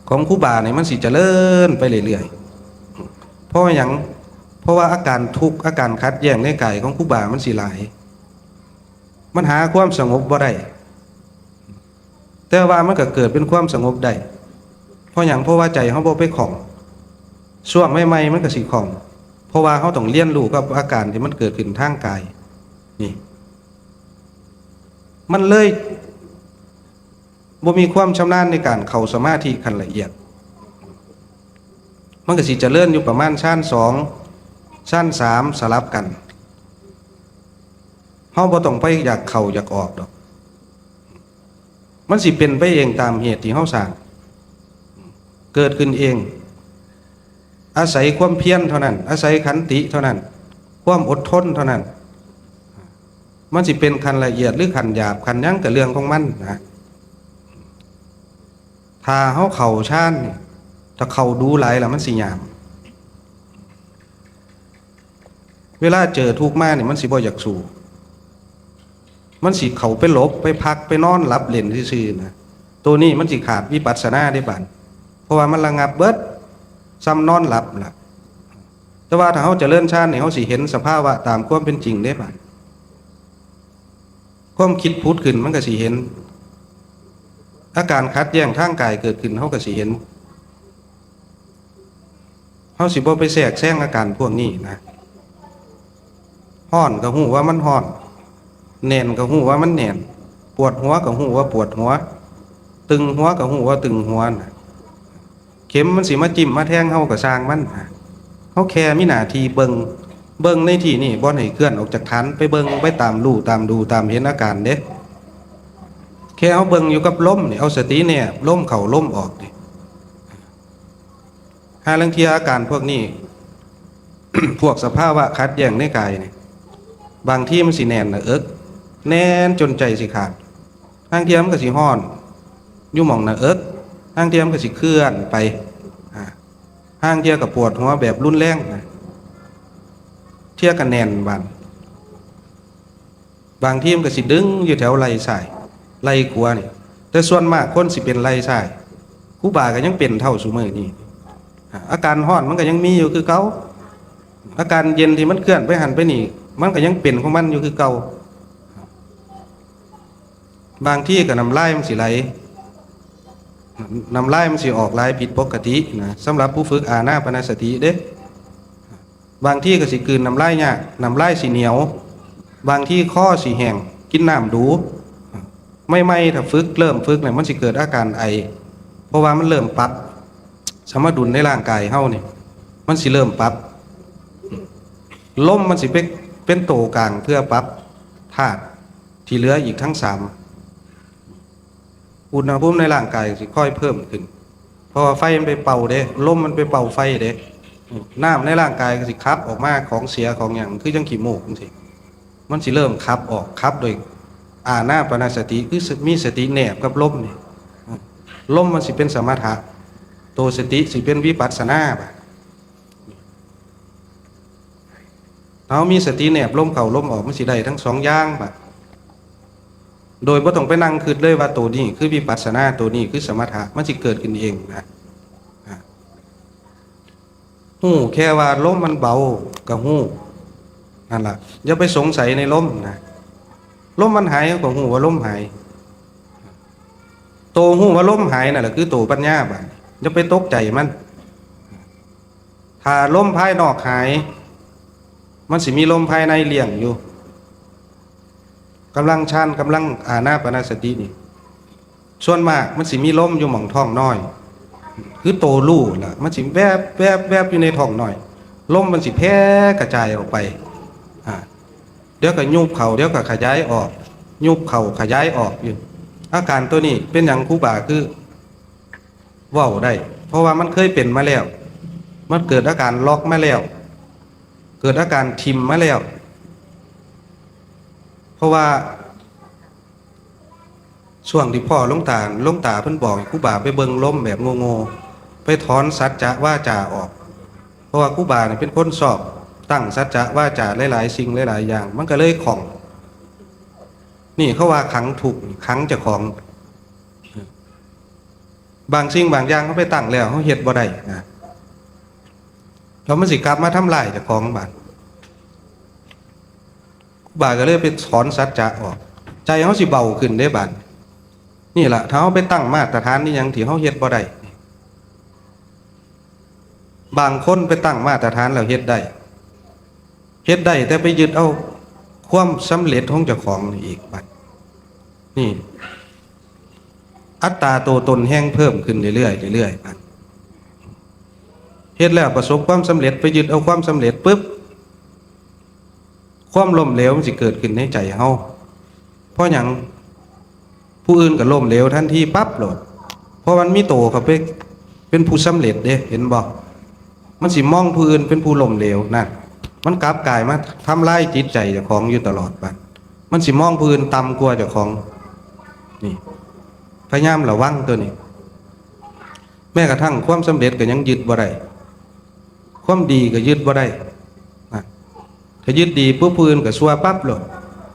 ของครูบาเนี่ยมันสิเจริญไปเรื่อยๆ เพราะหยัง เพราะว่าอาการทุกข์ อาการขัดแย้งในกายของครูบามันสิหลาย มันหาความสงบบ่ได้ แต่ว่ามันก็เกิดเป็นความสงบได้ เพราะหยัง เพราะว่าใจเฮาบ่ไปข้อง ช่วงใหม่ๆ มันก็สิข้อง เพราะว่าเฮาต้องเรียนรู้กับอาการที่มันเกิดขึ้นทางกาย นี่ มันเลยบ่มีความชำนาญในการเข้าสมาธิขั้นละเอียด มันก็สิเจริญอยู่ประมาณฌานสอง ฌานสาม สลับกัน เฮาบ่ต้องไปอยากเข้าอยากออกดอก มันสิเป็นไปเองตามเหตุที่เฮาสร้าง เกิดขึ้นเอง อาศัยความเพียรเท่านั้น อาศัยขันติเท่านั้น ความอดทนเท่านั้น มันสิเป็นขั้นละเอียดหรือขั้นหยาบ ขั้นหยังก็เรื่องของมันนะ ถ้าเฮาเข้าฌานนี่ ถ้าเข้าดูหลายแล้วมันสิหยาบ เวลาเจอทุกข์มานี่มันสิบ่อยากสู้ มันสิเข้าไปหลบ ไปพัก ไปนอนหลับเล่นซื่อๆ นะ ตัวนี้มันสิขาดวิปัสสนาเด้บาด เพราะว่ามันระงับเบิด ส่ำนอนหลับล่ะ แต่ว่าถ้าเฮาเจริญฌานนี่ เฮาสิเห็นสภาวะตามความเป็นจริงเด้บาด ความคิดผุดขึ้นมันก็สิเห็น อาการขัดแย้งทางกายเกิดขึ้นเฮาก็สิเห็น เฮาสิบ่ไปแทรกแซงอาการพวกนี้นะ ฮ้อนก็ฮู้ว่ามันฮ้อน แน่นก็ฮู้ว่ามันแน่น ปวดหัวก็ฮู้ว่าปวดหัว ตึงหัวก็ฮู้ว่าตึงหัวนะ เข็มมันสิมาจิ้มมาแทงเฮาก็ซ่างมันนะ เฮาแค่มีหน้าที่เบิ่ง เบิ่งในที่นี่บ่ให้เคลื่อนออกจากฐาน ไปเบิ่งไปตามรู้ตามดูตามเห็นอาการเด้ แค่เฮาเบิ่งอยู่กับลมนี่ เอาสติแนบลมเข้าลมออกนี่ หาลางเทื่ออาการพวกนี้ พวกสภาวะขัดแย้งในกายนี่ บางทีมันสิแน่นหน้าอก แน่นจนใจสิขาด ลางเทื่อมันก็สิฮ้อน อยู่หม่องหน้าอก ลางเทื่อมันก็สิเคลื่อนไป อ่า ลางเทื่อก็ปวดหัวแบบรุนแรงนะ เทื่อก็แน่นบาด บางทีมันก็สิดึงอยู่แถวไหล่ซ้าย ไหล่ขวานี่ แต่ส่วนมากคนสิเป็นไหล่ซ้าย ครูบาก็ยังเป็นเท่าซุมื้อนี้ อ่า อาการฮ้อนมันก็ยังมีอยู่คือเก่า อาการเย็นที่มันเคลื่อนไปหั่นไปนี่ มันก็ยังเป็นของมันอยู่คือเก่า บางทีก็น้ำลายมันสิไหล น้ำลายมันสิออกหลายผิดปกตินะ สำหรับผู้ฝึกอานาปานสติเด้ บางทีก็สิกลืนน้ำลายยาก น้ำลายสิเหนียว บางทีคอสิแห้ง กินน้ำดู ใหม่ๆ ถ้าฝึก เริ่มฝึกเนี่ย มันสิเกิดอาการไอ เพราะว่ามันเริ่มปรับสมดุลในร่างกายเฮานี่ มันสิเริ่มปรับ ลมมันสิเป็น เป็นตัวกลางเพื่อปรับธาตุที่เหลืออีกทั้งสาม อุณหภูมิในร่างกายสิค่อยเพิ่มขึ้น เพราะว่าไฟมันไปเป่าเด้ ลมมันไปเป่าไฟเด้ น้ำในร่างกายก็สิขับออกมา ของเสียของหยัง คือจั่งขี้มูกจั่งซี้ มันสิเริ่มขับออก ขับโดยอานาปานสติ คือมีสติแนบกับลมนี่ ลมมันสิเป็นสมถะ ตัวสติสิเป็นวิปัสสนาบาด เฮามีสติแนบลมเข้าลมออก มันสิได้ทั้งสองอย่างบาด โดยบ่ต้องไปนั่งคิดเลยว่าตัวนี้คือวิปัสสนา ตัวนี้คือสมถะ มันสิเกิดขึ้นเองนะ อ่ะ ฮู้แค่ว่าลมมันเบาก็ฮู้ นั่นล่ะ อย่าไปสงสัยในลมนะ ลมมันหายก็ฮู้ว่าลมหาย ตัวฮู้ว่าลมหายนั่นแหละคือตัวปัญญาบาด อย่าไปตกใจมัน ถ้าลมภายนอกหาย มันสิมีลมภายในเลี้ยงอยู่ กำลังฌาน กำลังอานาปานสตินี่ ส่วนมากมันสิมีลมอยู่หม่องท้องน้อย คือตัวรู้ล่ะ มันสิแวบแวบแวบอยู่ในท้องน้อย ลมมันสิแผ่กระจายออกไป อ่า เดี๋ยวก็ยุบเข้า เดี๋ยวก็ขยายออก ยุบเข้าขยายออกอยู่ อาการตัวนี้เป็นหยังครูบาคือเว้าได้ เพราะว่ามันเคยเป็นมาแล้ว มันเกิดอาการล็อกมาแล้ว เกิดอาการทิ่มมาแล้ว เพราะว่าช่วงที่พ่อหลวงตา หลวงตาเพิ่นบอกให้ครูบาไปเบิ่งลมแบบโง่ๆ ไปถอนสัจจะวาจาออก เพราะว่าครูบาเนี่ยเป็นคนชอบตั้งสัจจะวาจาหลายๆ สิ่งหลายๆ อย่าง มันก็เลยคล่อง นี่เขาว่าขังทุกข์ ขังเจ้าของ บางสิ่งบางอย่างเขาไปตั้งแล้ว เขาเฮ็ดบ่ได้นะ แล้วมันสิกลับมาทำลายเจ้าของบาด ครูบาก็เลยไปถอนสัจจะออก ใจเขาสิเบาขึ้นเด้บาด นี่ล่ะ ถ้าเขาไปตั้งมาตรฐานนี่หยังที่เขาเฮ็ดบ่ได้ บางคนไปตั้งมาตรฐานแล้วเฮ็ดได้ เฮ็ดได้ แต่ไปยึดเอาความสำเร็จของเจ้าของนี่อีกบาด นี่ อัตตาตัวตนแฮงเพิ่มขึ้นเรื่อยๆ เรื่อยๆ บาด เฮ็ดแล้วประสบความสำเร็จ ไปยึดเอาความสำเร็จปุ๊บ ความล้มเหลวมันสิเกิดขึ้นในใจเฮา เพราะหยัง ผู้อื่นก็ล้มเหลวทันทีปั๊บโลด เพราะมันมีโตเข้าไปเป็นผู้สำเร็จเด้ เห็นบ่ มันสิมองผู้อื่นเป็นผู้ล้มเหลวนั่น มันกลับกลายมาทำลายจิตใจเจ้าของอยู่ตลอดบาด มันสิมองผู้อื่นต่ำกว่าเจ้าของ นี่ พยายามระวังตัวนี้ แม้กระทั่งความสำเร็จก็ยังยึดบ่ได้ ความดีก็ยึดบ่ได้นะ ถ้ายึดดีปุ๊บ ผู้อื่นก็ชั่วปั๊บโลด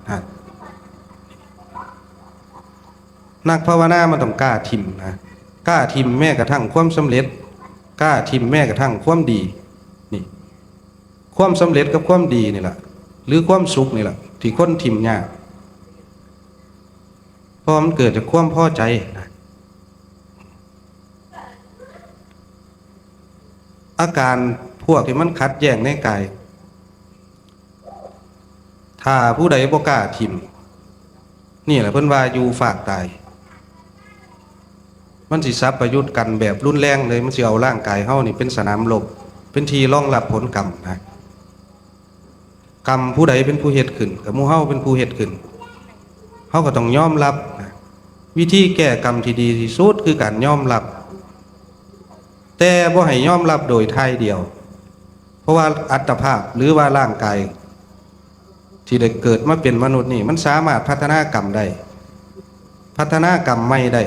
นะ นักภาวนามันต้องกล้าถิ่มนะ กล้าถิ่มแม้กระทั่งความสำเร็จ กล้าถิ่มแม้กระทั่งความดี นี่ ความสำเร็จกับความดีนี่แหละ หรือความสุขนี่แหละ ที่คนถิ่มยาก เพราะมันเกิดจากความพอใจนะ อาการพวกที่มันขัดแย้งในกาย ถ้าผู้ใดบ่กล้าถิ่ม นี่แหละเพิ่นว่าอยู่ฟากตาย มันสิสัพพยุตกันแบบรุนแรงเลย มันสิเอาร่างกายเฮานี่เป็นสนามรบ เป็นที่รองรับผลกรรมนะ กรรมผู้ใดเป็นผู้เฮ็ดขึ้น ก็หมู่เฮาเป็นผู้เฮ็ดขึ้น เฮาก็ต้องยอมรับนะ วิธีแก้กรรมที่ดีที่สุดคือการยอมรับ แต่บ่ให้ยอมรับโดยท่ายเดียว เพราะว่าอัตภาพหรือว่าร่างกาย ที่ได้เกิดมาเป็นมนุษย์นี่ มันสามารถพัฒนากรรมได้ พัฒนากรรมใหม่ได้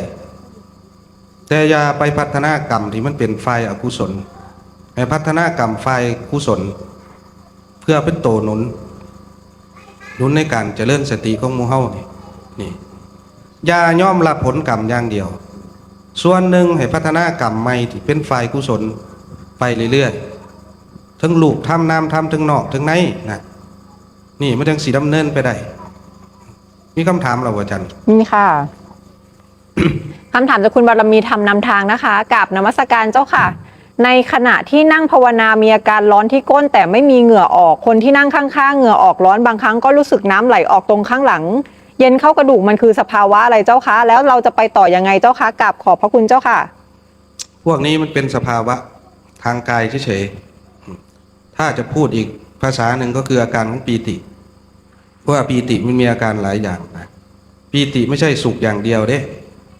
แต่อย่าไปพัฒนากรรมที่มันเป็นฝ่ายอกุศล ให้พัฒนากรรมฝ่ายกุศล เพื่อเป็นตัวหนุน หนุนในการเจริญสติของหมู่เฮานี่ นี่ อย่ายอมรับผลกรรมอย่างเดียว ส่วนหนึ่งให้พัฒนากรรมใหม่ที่เป็นฝ่ายกุศลไปเรื่อยๆ ทั้งรูปธรรมนามธรรม ทั้งนอกทั้งในนะ นี่มันจั่งสิดำเนินไปได้ มีคำถามเหรออาจารย์ มีค่ะ คำถามจากคุณบารมีธรรมนำทางนะคะ กราบนมัสการเจ้าค่ะ ในขณะที่นั่งภาวนามีอาการร้อนที่ก้นแต่ไม่มีเหงื่อออก คนที่นั่งข้างๆ เหงื่อออกร้อน บางครั้งก็รู้สึกน้ำไหลออกตรงข้างหลัง เย็นเข้ากระดูก มันคือสภาวะอะไรเจ้าคะ แล้วเราจะไปต่อยังไงเจ้าคะ กราบขอบพระคุณเจ้าค่ะ พวกนี้มันเป็นสภาวะทางกายเฉยๆ ถ้าจะพูดอีกภาษาหนึ่งก็คืออาการของปีติ เพราะว่าปีติมันมีอาการหลายอย่างนะ ปีติไม่ใช่สุขอย่างเดียวเด้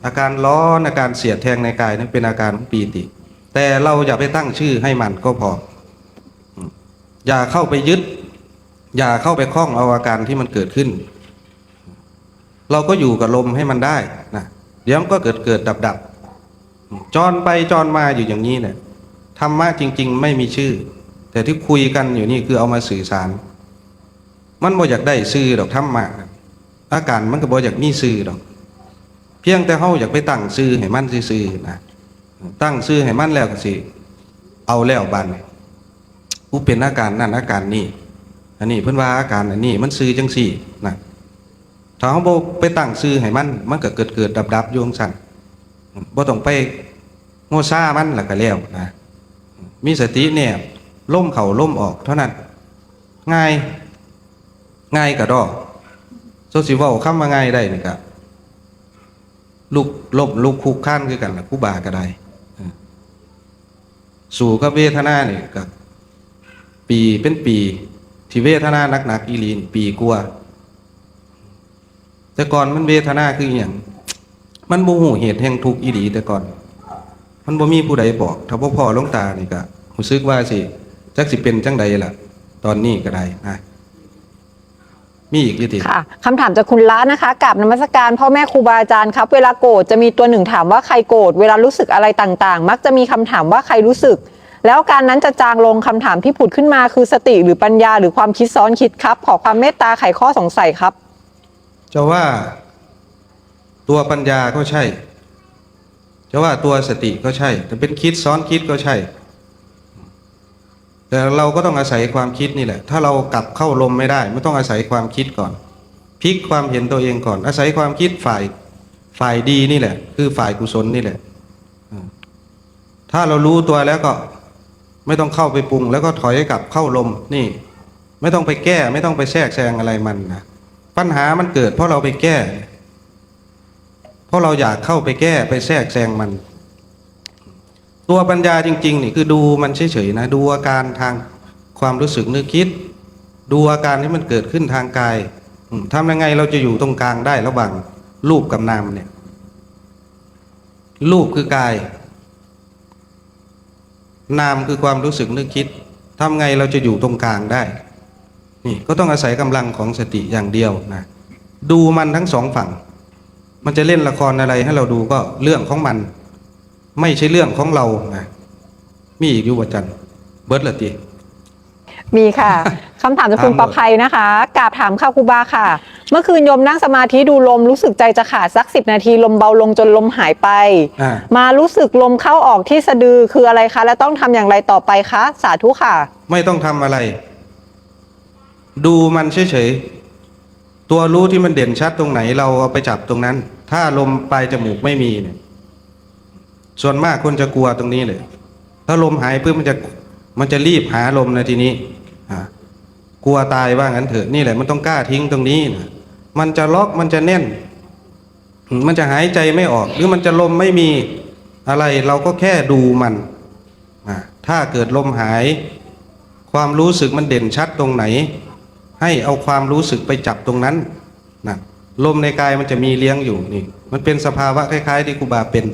อาการร้อน อาการเสียดแทงในกายนั่นเป็นอาการของปีติ แต่เราอย่าไปตั้งชื่อให้มันก็พอ อย่าเข้าไปยึด อย่าเข้าไปคล้องเอาอาการที่มันเกิดขึ้น เราก็อยู่กับลมให้มันได้นะ เดี๋ยวมันก็เกิดเกิดดับดับ จรไปจรมาอยู่อย่างนี้เนี่ย ธรรมะจริงๆ ไม่มีชื่อ แต่ที่คุยกันอยู่นี่คือเอามาสื่อสาร มันบ่อยากได้ชื่อดอกธรรมะ อาการมันก็บ่อยากมีชื่อดอก เพียงแต่เฮาอยากไปตั้งชื่อให้มันซื่อๆ นะ ตั้งชื่อให้มันแล้วก็สิ เอาแล้วบัดนี้ กูเป็นอาการนั่นอาการนี้ อันนี้เพิ่นว่าอาการอันนี้มันชื่อจังซี่นะ ถ้าเฮาบ่ไปตั้งชื่อให้มัน มันก็เกิดเกิดดับดับอยู่จังซั่น บ่ต้องไปโง่ซ่ามันแล้วก็แล้วนะ มีสติแนบ ลมเข้าลมออกเท่านั้น ง่าย ง่ายกะด้อ โซสิเว้าคำว่าง่ายได้นี่กะ ลุกล้มลุกคุกคานคือกันล่ะ ครูบาก็ได้ เออ สู้กับเวทนานี่ก็ ปีเป็นปี ที่เวทนาหนักๆ อีหลีนี่ปีกว่า แต่ก่อนมันเวทนาคืออหยัง มันบ่ฮู้เหตุแห่งทุกข์อีหลีแต่ก่อน มันบ่มีผู้ใดบอก ถ้าบ่พ้อหลวงตานี่ก็รู้สึกว่าสิ จักสิเป็นจังใดล่ะ ตอนนี้ก็ได้นะ มีอีกอยู่ติ ค่ะ คำถามจากคุณละนะคะ กราบนมัสการพ่อแม่ครูบาอาจารย์ครับ เวลาโกรธจะมีตัวหนึ่งถามว่าใครโกรธ เวลารู้สึกอะไรต่างๆ มักจะมีคำถามว่าใครรู้สึก แล้วการนั้นจะจางลง คำถามที่ผุดขึ้นมาคือสติหรือปัญญาหรือความคิดซ้อนคิดครับ ขอความเมตตาไขข้อสงสัยครับ จะว่าตัวปัญญาก็ใช่ จะว่าตัวสติก็ใช่ แต่เป็นคิดซ้อนคิดก็ใช่ แต่เราก็ต้องอาศัยความคิดนี่แหละ ถ้าเรากลับเข้าลมไม่ได้ มันต้องอาศัยความคิดก่อน พลิกความเห็นตัวเองก่อน อาศัยความคิดฝ่าย ฝ่ายดีนี่แหละ คือฝ่ายกุศลนี่แหละ อ่า ถ้าเรารู้ตัวแล้วก็ไม่ต้องเข้าไปปรุง แล้วก็ถอยกลับเข้าลมนี่ ไม่ต้องไปแก้ ไม่ต้องไปแทรกแซงอะไรมันนะ ปัญหามันเกิดเพราะเราไปแก้ เพราะเราอยากเข้าไปแก้ ไปแทรกแซงมัน ตัวปัญญาจริงๆ นี่คือดูมันเฉยๆ นะ ดูอาการทางความรู้สึกนึกคิด ดูอาการที่มันเกิดขึ้นทางกาย อืม ทำยังไงเราจะอยู่ตรงกลางได้ระหว่างรูปกับนามเนี่ย รูปคือกาย นามคือความรู้สึกนึกคิด ทำไงเราจะอยู่ตรงกลางได้ นี่ก็ต้องอาศัยกำลังของสติอย่างเดียวนะ ดูมันทั้งสองฝั่ง มันจะเล่นละครอะไรให้เราดูก็เรื่องของมัน ไม่ใช่เรื่องของเรานะ มีอีกอยู่บ่จัน เบิดละติ มีค่ะ คำถามจากคุณ ถามหมด ประภัยนะคะ กราบถามค่ะครูบาค่ะ เมื่อคืนโยมนั่งสมาธิดูลม รู้สึกใจจะขาดสักสิบนาที ลมเบาลงจนลมหายไป อ่า มารู้สึกลมเข้าออกที่สะดือคืออะไรคะ และต้องทำอย่างไรต่อไปคะ สาธุค่ะ ไม่ต้องทำอะไร ดูมันเฉยๆ ตัวรู้ที่มันเด่นชัดตรงไหน เราเอาไปจับตรงนั้น ถ้าลมปลายจมูกไม่มีเนี่ย ส่วนมากคนจะกลัวตรงนี้เลย ถ้าลมหายปุ๊บมันจะ มันจะรีบหาลมนะทีนี้ อ่ะ กลัวตายว่างั้นเถอะ นี่แหละมันต้องกล้าทิ้งตรงนี้นะ มันจะล็อก มันจะแน่น มันจะหายใจไม่ออก หรือมันจะลมไม่มีอะไร เราก็แค่ดูมัน อ่ะ ถ้าเกิดลมหาย ความรู้สึกมันเด่นชัดตรงไหน ให้เอาความรู้สึกไปจับตรงนั้นนะ ลมในกายมันจะมีเลี้ยงอยู่นี่ มันเป็นสภาวะคล้ายๆ ที่ครูบาเป็น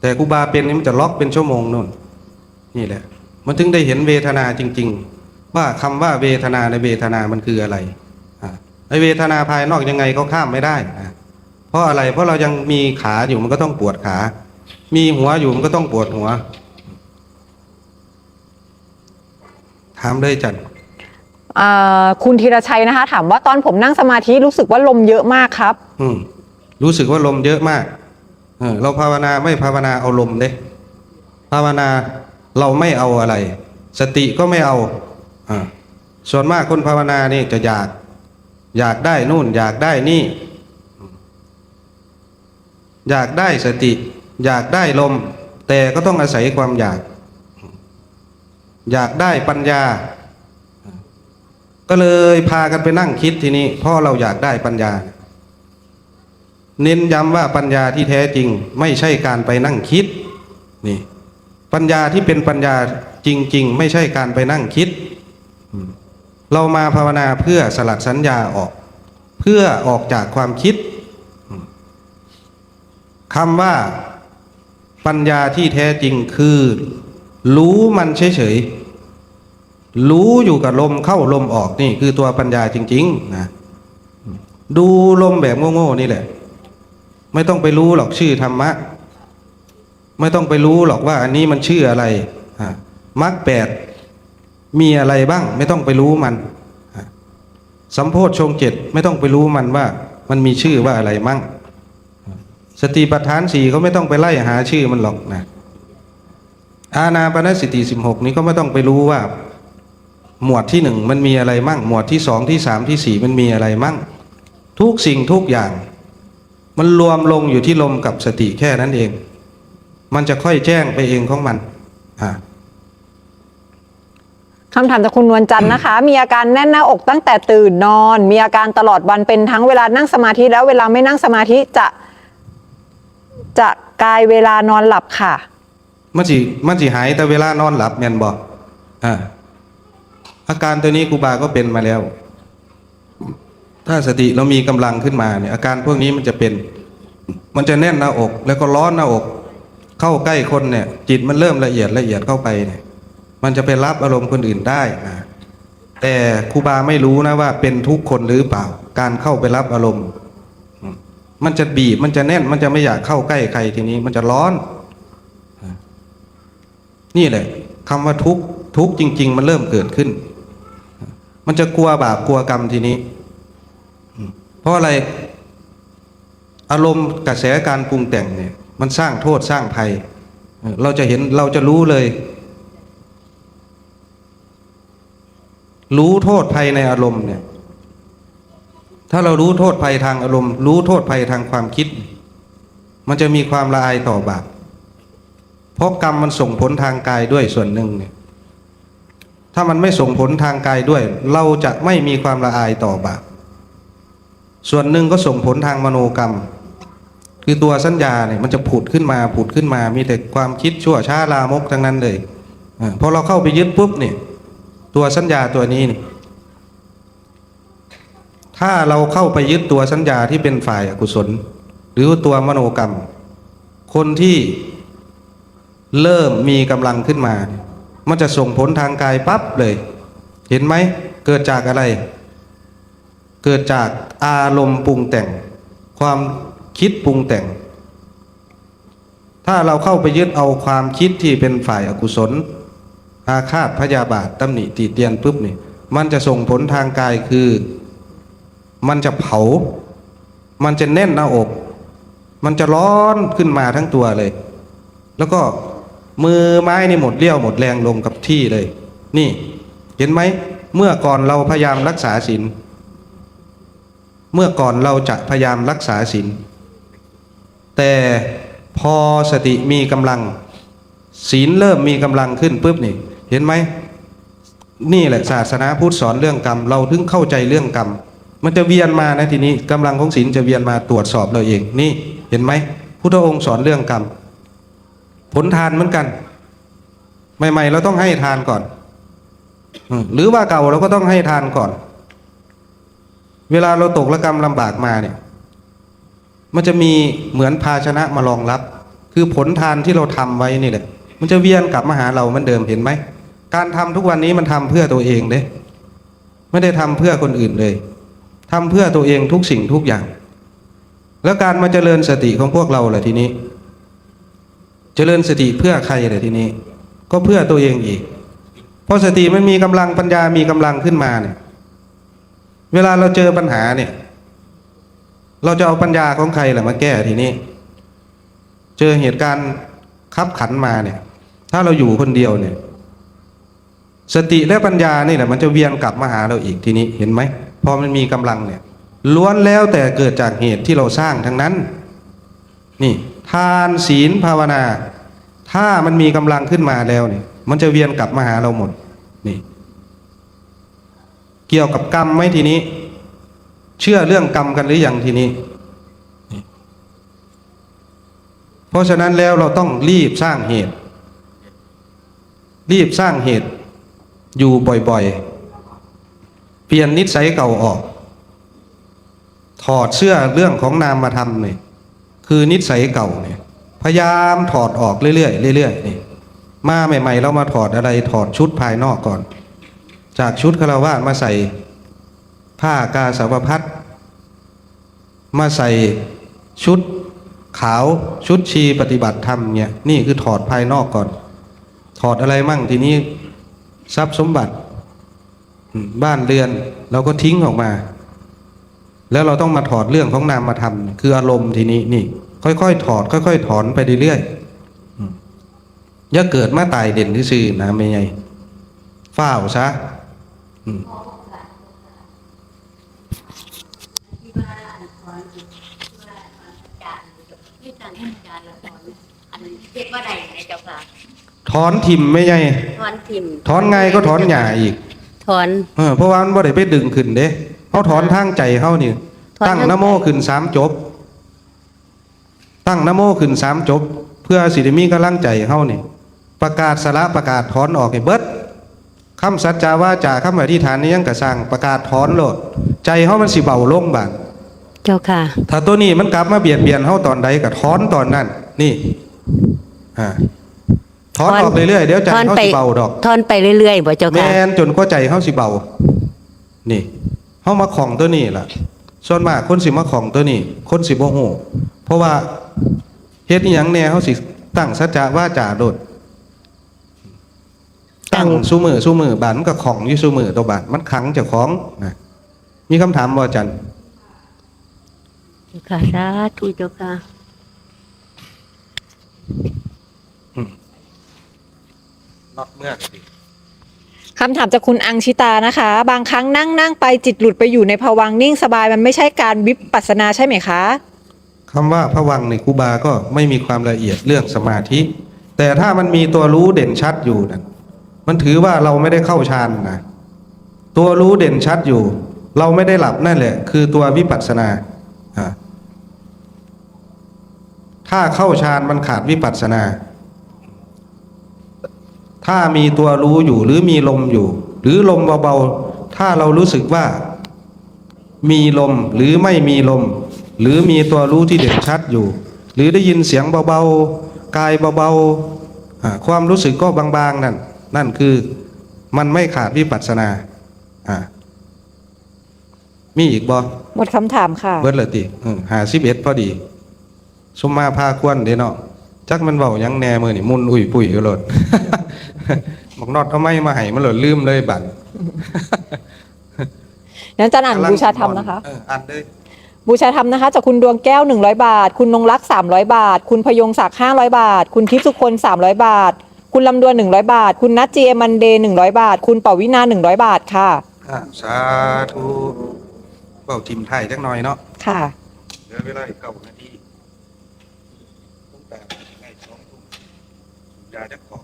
แต่ครูบาเป็นนี่มันจะล็อกเป็นชั่วโมงนู่น นี่แหละ มันถึงได้เห็นเวทนาจริงๆ ว่าคำว่าเวทนาในเวทนามันคืออะไร อ่ะ ไอ้เวทนาภายนอกยังไงก็ข้ามไม่ได้ อ่ะ เพราะอะไร เพราะเรายังมีขาอยู่มันก็ต้องปวดขา มีหัวอยู่มันก็ต้องปวดหัว ถามเลยจัน อ่า คุณธีรชัยนะคะ ถามว่าตอนผมนั่งสมาธิรู้สึกว่าลมเยอะมากครับ อืม รู้สึกว่าลมเยอะมาก เออ เราภาวนาไม่ภาวนาเอาลมเด้ ภาวนาเราไม่เอาอะไร สติก็ไม่เอา อ่า ส่วนมากคนภาวนานี่จะอยาก อยากได้นู่น อยากได้นี่ อยากได้สติ อยากได้ลม แต่ก็ต้องอาศัยความอยาก อยากได้ปัญญา ก็เลยพากันไปนั่งคิดทีนี้ เพราะเราอยากได้ปัญญา เน้นย้ำว่าปัญญาที่แท้จริงไม่ใช่การไปนั่งคิด นี่ ปัญญาที่เป็นปัญญาจริงๆ ไม่ใช่การไปนั่งคิด อืม เรามาภาวนาเพื่อสลัดสัญญาออก เพื่อออกจากความคิด อืม คำว่าปัญญาที่แท้จริงคือ รู้มันเฉยๆ รู้อยู่กับลมเข้าลมออก นี่คือตัวปัญญาจริงๆ นะ ดูลมแบบโง่ๆ นี่แหละ ไม่ต้องไปรู้หรอกชื่อธรรมะ ไม่ต้องไปรู้หรอกว่าอันนี้มันชื่ออะไร อ่ะ มรรคแปดมีอะไรบ้าง ไม่ต้องไปรู้มัน อ่ะ สัมโพชฌงค์เจ็ด ไม่ต้องไปรู้มันว่ามันมีชื่อว่าอะไรมั่ง สติปัฏฐานสี่ก็ไม่ต้องไปไล่หาชื่อมันหรอกนะ อานาปานสติสิบหกนี้ก็ไม่ต้องไปรู้ว่า หมวดที่หนึ่งมันมีอะไรมั่ง หมวดที่สอง ที่สาม ที่สี่ มันมีอะไรมั่ง ทุกสิ่งทุกอย่าง มันรวมลงอยู่ที่ลมกับสติแค่นั้นเอง มันจะค่อยแจ้งไปเองของมัน อ่า คำถามจากคุณนวลจันทร์นะคะ มีอาการแน่นหน้าอกตั้งแต่ตื่นนอน มีอาการตลอดวันเป็นทั้งเวลานั่งสมาธิ แล้วเวลาไม่นั่งสมาธิจะ จะกลายเวลานอนหลับค่ะ มันสิมันสิหายแต่เวลานอนหลับแม่นบ่ อ่า อาการตัวนี้ครูบาก็เป็นมาแล้ว ถ้าสติเรามีกำลังขึ้นมาเนี่ย อาการพวกนี้มันจะเป็น มันจะแน่นหน้าอก แล้วก็ร้อนหน้าอก เข้าใกล้คนเนี่ย จิตมันเริ่มละเอียดละเอียดเข้าไปเนี่ย มันจะไปรับอารมณ์คนอื่นได้นะ แต่ครูบาไม่รู้นะว่าเป็นทุกคนหรือเปล่า การเข้าไปรับอารมณ์ อืม มันจะบีบ มันจะแน่น มันจะไม่อยากเข้าใกล้ใครทีนี้ มันจะร้อน นี่แหละคำว่าทุกข์ ทุกข์จริงๆ มันเริ่มเกิดขึ้น มันจะกลัวบาปกลัวกรรมทีนี้ อืม เพราะอะไร อารมณ์กระแสการปรุงแต่งเนี่ย มันสร้างโทษสร้างภัย เออ เราจะเห็น เราจะรู้เลย รู้โทษภัยในอารมณ์เนี่ย ถ้าเรารู้โทษภัยทางอารมณ์ รู้โทษภัยทางความคิด มันจะมีความละอายต่อบาป เพราะกรรมมันส่งผลทางกายด้วยส่วนหนึ่งเนี่ย ถ้ามันไม่ส่งผลทางกายด้วย เราจะไม่มีความละอายต่อบาป ส่วนหนึ่งก็ส่งผลทางมโนกรรม คือตัวสัญญาเนี่ย มันจะผุดขึ้นมา ผุดขึ้นมา มีแต่ความคิดชั่วช้าลามกทั้งนั้นเลย อ่า พอเราเข้าไปยึดปุ๊บเนี่ย ตัวสัญญาตัวนี้เนี่ย ถ้าเราเข้าไปยึดตัวสัญญาที่เป็นฝ่ายอกุศล หรือตัวมโนกรรม คนที่เริ่มมีกำลังขึ้นมาเนี่ย มันจะส่งผลทางกายปั๊บเลย เห็นไหม เกิดจากอะไร เกิดจากอารมณ์ปรุงแต่ง ความคิดปรุงแต่ง ถ้าเราเข้าไปยึดเอาความคิดที่เป็นฝ่ายอกุศล อาฆาตพยาบาท ตำหนิติเตียนปุ๊บนี่ มันจะส่งผลทางกายคือ มันจะเผา มันจะแน่นหน้าอก มันจะร้อนขึ้นมาทั้งตัวเลย แล้วก็มือไม้นี่หมดเรี่ยวหมดแรงลงกับที่เลย นี่ เห็นไหม เมื่อก่อนเราพยายามรักษาศีล เมื่อก่อนเราจะพยายามรักษาศีล แต่พอสติมีกำลัง ศีลเริ่มมีกำลังขึ้นปุ๊บนี่ เห็นไหม นี่แหละศาสนาพุทธสอนเรื่องกรรม เราถึงเข้าใจเรื่องกรรม มันจะเวียนมานะทีนี้ กำลังของศีลจะเวียนมาตรวจสอบเราเอง นี่ เห็นไหม พุทธองค์สอนเรื่องกรรม ผลทานเหมือนกัน ใหม่ๆ เราต้องให้ทานก่อน อืม หรือว่าเก่าเราก็ต้องให้ทานก่อน เวลาเราตกระกำลำบากมาเนี่ย มันจะมีเหมือนภาชนะมารองรับ คือผลทานที่เราทำไว้นี่แหละ มันจะเวียนกลับมาหาเราเหมือนเดิม เห็นไหม การทำทุกวันนี้มันทำเพื่อตัวเองเด้ ไม่ได้ทำเพื่อคนอื่นเลย ทำเพื่อตัวเองทุกสิ่งทุกอย่าง แล้วการมาเจริญสติของพวกเราล่ะทีนี้ เจริญสติเพื่อใครล่ะทีนี้ ก็เพื่อตัวเองอีก เพราะสติมันมีกำลัง ปัญญามีกำลังขึ้นมาเนี่ย เวลาเราเจอปัญหาเนี่ย เราจะเอาปัญญาของใครล่ะมาแก้ทีนี้ เจอเหตุการณ์คับขันมาเนี่ย ถ้าเราอยู่คนเดียวเนี่ย สติและปัญญานี่แหละมันจะเวียนกลับมาหาเราอีกทีนี้ เห็นไหม พอมันมีกำลังเนี่ย ล้วนแล้วแต่เกิดจากเหตุที่เราสร้างทั้งนั้น นี่ ทานศีลภาวนา ถ้ามันมีกำลังขึ้นมาแล้วเนี่ย มันจะเวียนกลับมาหาเราหมด นี่ เกี่ยวกับกรรมไหมทีนี้ เชื่อเรื่องกรรมกันหรือยังทีนี้ นี่ เพราะฉะนั้นแล้วเราต้องรีบสร้างเหตุ รีบสร้างเหตุอยู่บ่อยๆ เปลี่ยนนิสัยเก่าออก ถอดเสื้อเรื่องของนามธรรมเนี่ย คือนิสัยเก่าเนี่ย พยายามถอดออกเรื่อยๆเรื่อยๆนี่ มาใหม่ๆ เรามาถอดอะไร ถอดชุดภายนอกก่อน จากชุดฆราวาสมาใส่ผ้ากาสาวพัสตร์ มาใส่ชุดขาว ชุดชีปฏิบัติธรรมเนี่ย นี่คือถอดภายนอกก่อน ถอดอะไรมั่งทีนี้ ทรัพย์สมบัติ อืม บ้านเรือน เราก็ทิ้งออกมา แล้วเราต้องมาถอดเรื่องของนามธรรม คืออารมณ์ทีนี้นี่ ค่อยๆถอด ค่อยๆถอนไปเรื่อยๆ อืม อย่าเกิดมาตายเด่นซื่อๆนะ แม่ใหญ่ ฟ้าวซะ อืม ถอนถิ่มแม่ใหญ่ ถอนถิ่ม ถอนไงก็ถอนหญ้าอีก ถอน เออ เพราะว่ามันบ่ได้ไปดึงขึ้นเด้ เฮาถอนทางใจเฮานี่ ถอน ตั้ง ทาง นะโม ใจ ขึ้นสามจบ ตั้งนะโมขึ้นสามจบ เพื่อสิได้มีกำลังใจเฮานี่ ประกาศสละประกาศถอนออกให้เบิด คำสัจจาวาจา คำอธิษฐานนี่ยังกะซ่าง ประกาศถอนโลด ใจเฮามันสิเบาลงบาด เจ้าค่ะ ถ้าตัวนี้มันกลับมาเบียดเบียนเฮาตอนใดก็ถอนตอนนั้น นี่ อ่า ถอนออกเรื่อยๆ เดี๋ยวใจเฮาสิเบาดอก ถอนไปเรื่อยๆ บ่เจ้าค่ะ แม่น จนกว่าใจเฮาสิเบา นี่ เฮามาของตัวนี้ล่ะ ส่วนมากคนสิมาของตัวนี้ คนสิบ่ฮู้ เพราะว่าเฮ็ดอิหยังแน่ เฮาสิตั้งสัจจะวาจาโลด ตั้ง ตั้งซุมื้อซุมื้อบาดมันก็ของอยู่ซุมื้อตัวบาด มันขังเจ้าของนะ มีคำถามบ่อาจารย์ เจ้าค่ะ สาธุเจ้าค่ะ อืม นอกเมืองสิ คำถามจากคุณอังชิตานะคะ บางครั้งนั่งนั่งไปจิตหลุดไปอยู่ในภวังค์นิ่งสบาย มันไม่ใช่การวิปัสสนาใช่ไหมคะ คำว่าภวังค์ในครูบาก็ไม่มีความละเอียดเรื่องสมาธิ แต่ถ้ามันมีตัวรู้เด่นชัดอยู่นะ มันถือว่าเราไม่ได้เข้าฌานนะ ตัวรู้เด่นชัดอยู่ เราไม่ได้หลับนั่นแหละ คือตัววิปัสสนา อ่า ถ้าเข้าฌานมันขาดวิปัสสนา ถ้ามีตัวรู้อยู่หรือมีลมอยู่ หรือลมเบาๆ ถ้าเรารู้สึกว่ามีลมหรือไม่มีลม หรือมีตัวรู้ที่เด่นชัดอยู่ หรือได้ยินเสียงเบาๆ กายเบาๆ อ่า ความรู้สึกก็บางๆ นั่น นั่นคือมันไม่ขาดวิปัสสนา อ่า มีอีกบ่ หมดคำถามค่ะ เบิดแล้วติ เออ ห้าสิบเอ็ดพอดี ซุมมาพาควรเด้เนาะ จักมันเว้าหยังแน่มื้อนี้ มุ่นอุ้ยปุ้ยอยู่โลด บักนอดเอาไมค์มาให้มันโลด ลืมเลยบัด งั้นอาจารย์อ่าน กำลัง บูชาธรรมนะคะ เออ อ่านเลย บูชาธรรมนะคะ จากคุณดวงแก้ว หนึ่งร้อยบาท คุณนงรักษ์ สามร้อยบาท คุณพยงศักดิ์ ห้าร้อยบาท คุณทิพย์สุคน สามร้อยบาท คุณลำดวน หนึ่งร้อยบาท คุณนัท จีเอ็ม มันเดย์ หนึ่งร้อยบาท คุณปวินา หนึ่งร้อยบาทค่ะ อ่า สาธุ เว้าทิ่มท้ายจักหน่อยเนาะ ค่ะ เหลือเวลาอีกเก้านาที หลวงตาได้สองทุ่ม สูบยาจักขอบ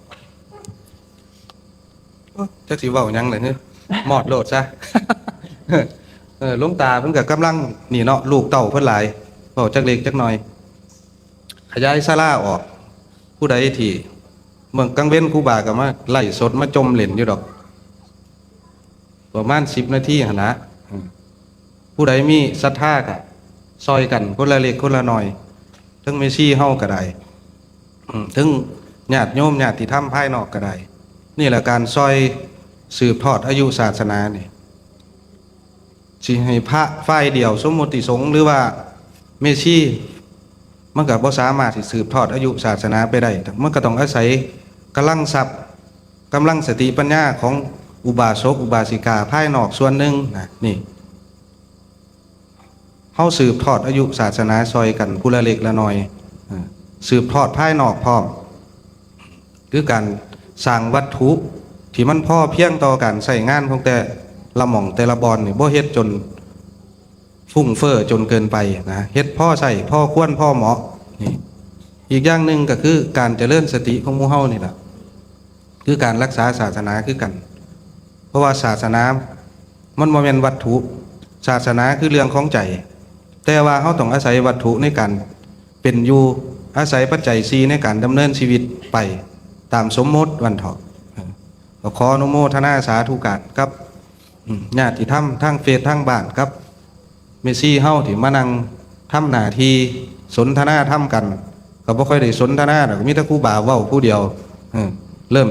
โอ๊ย จักสิเว้าหยังเลย เฮ้ย มอดโลดซะ เออ หลวงตาเพิ่นก็กำลังนี่เนาะ ลูกเต้าเพิ่นหลาย เว้าจักเล็กจักน้อย ขยายศาลาออก ผู้ใดที่ เมื่อกลางเว็นครูบาก็มาไลฟ์สดมาจ่มเล่นอยู่ดอก ประมาณสิบนาทีหั่นละ อืม ผู้ใดมีศรัทธาก็ซอยกันคนละเล็กคนละน้อย ทั้งแม่ชีเฮาก็ได้ อืม ทั้งญาติโยมญาติธรรมภายนอกก็ได้ นี่แหละการซอยสืบทอดอายุศาสนานี่ สิให้พระฝ่ายเดียว สมมุติสงฆ์หรือว่าแม่ชี มันก็บ่สามารถสิสืบทอดอายุศาสนาไปได้ มันก็ต้องอาศัยกำลังทรัพย์ กำลังสติปัญญาของอุบาสกอุบาสิกาภายนอกส่วนหนึ่งนะ นี่ เฮาสืบทอดอายุศาสนาซอยกันผู้ละเล็กละน้อย อ่า สืบทอดภายนอกพร้อม คือการสร้างวัตถุที่มันพอเพียงต่อการใช้งานของแต่ละหม่องแต่ละบ่อนนี่ บ่เฮ็ดจน ฟุ่มเฟ้อจนเกินไปนะ เฮ็ดพอใช้ พอควร พอเหมาะ นี่ อีกอย่างหนึ่งก็คือการเจริญสติของหมู่เฮานี่ล่ะ คือการรักษาศาสนาคือกัน เพราะว่าศาสนามันบ่แม่นวัตถุ ศาสนาคือเรื่องของใจ แต่ว่าเฮาต้องอาศัยวัตถุในการเป็นอยู่ อาศัยปัจจัยสี่ในการดำเนินชีวิตไปตามสมมติวันเถาะ เออ ก็ขออนุโมทนาสาธุการกับ อืม ญาติธรรมทางเฟซทางบ้านกับแม่ชีเฮาที่มานั่งทำหน้าที่สนทนาธรรมกัน ก็บ่ค่อยได้สนทนาดอก มีแต่ครูบาเว้าผู้เดียว เออ เริ่ม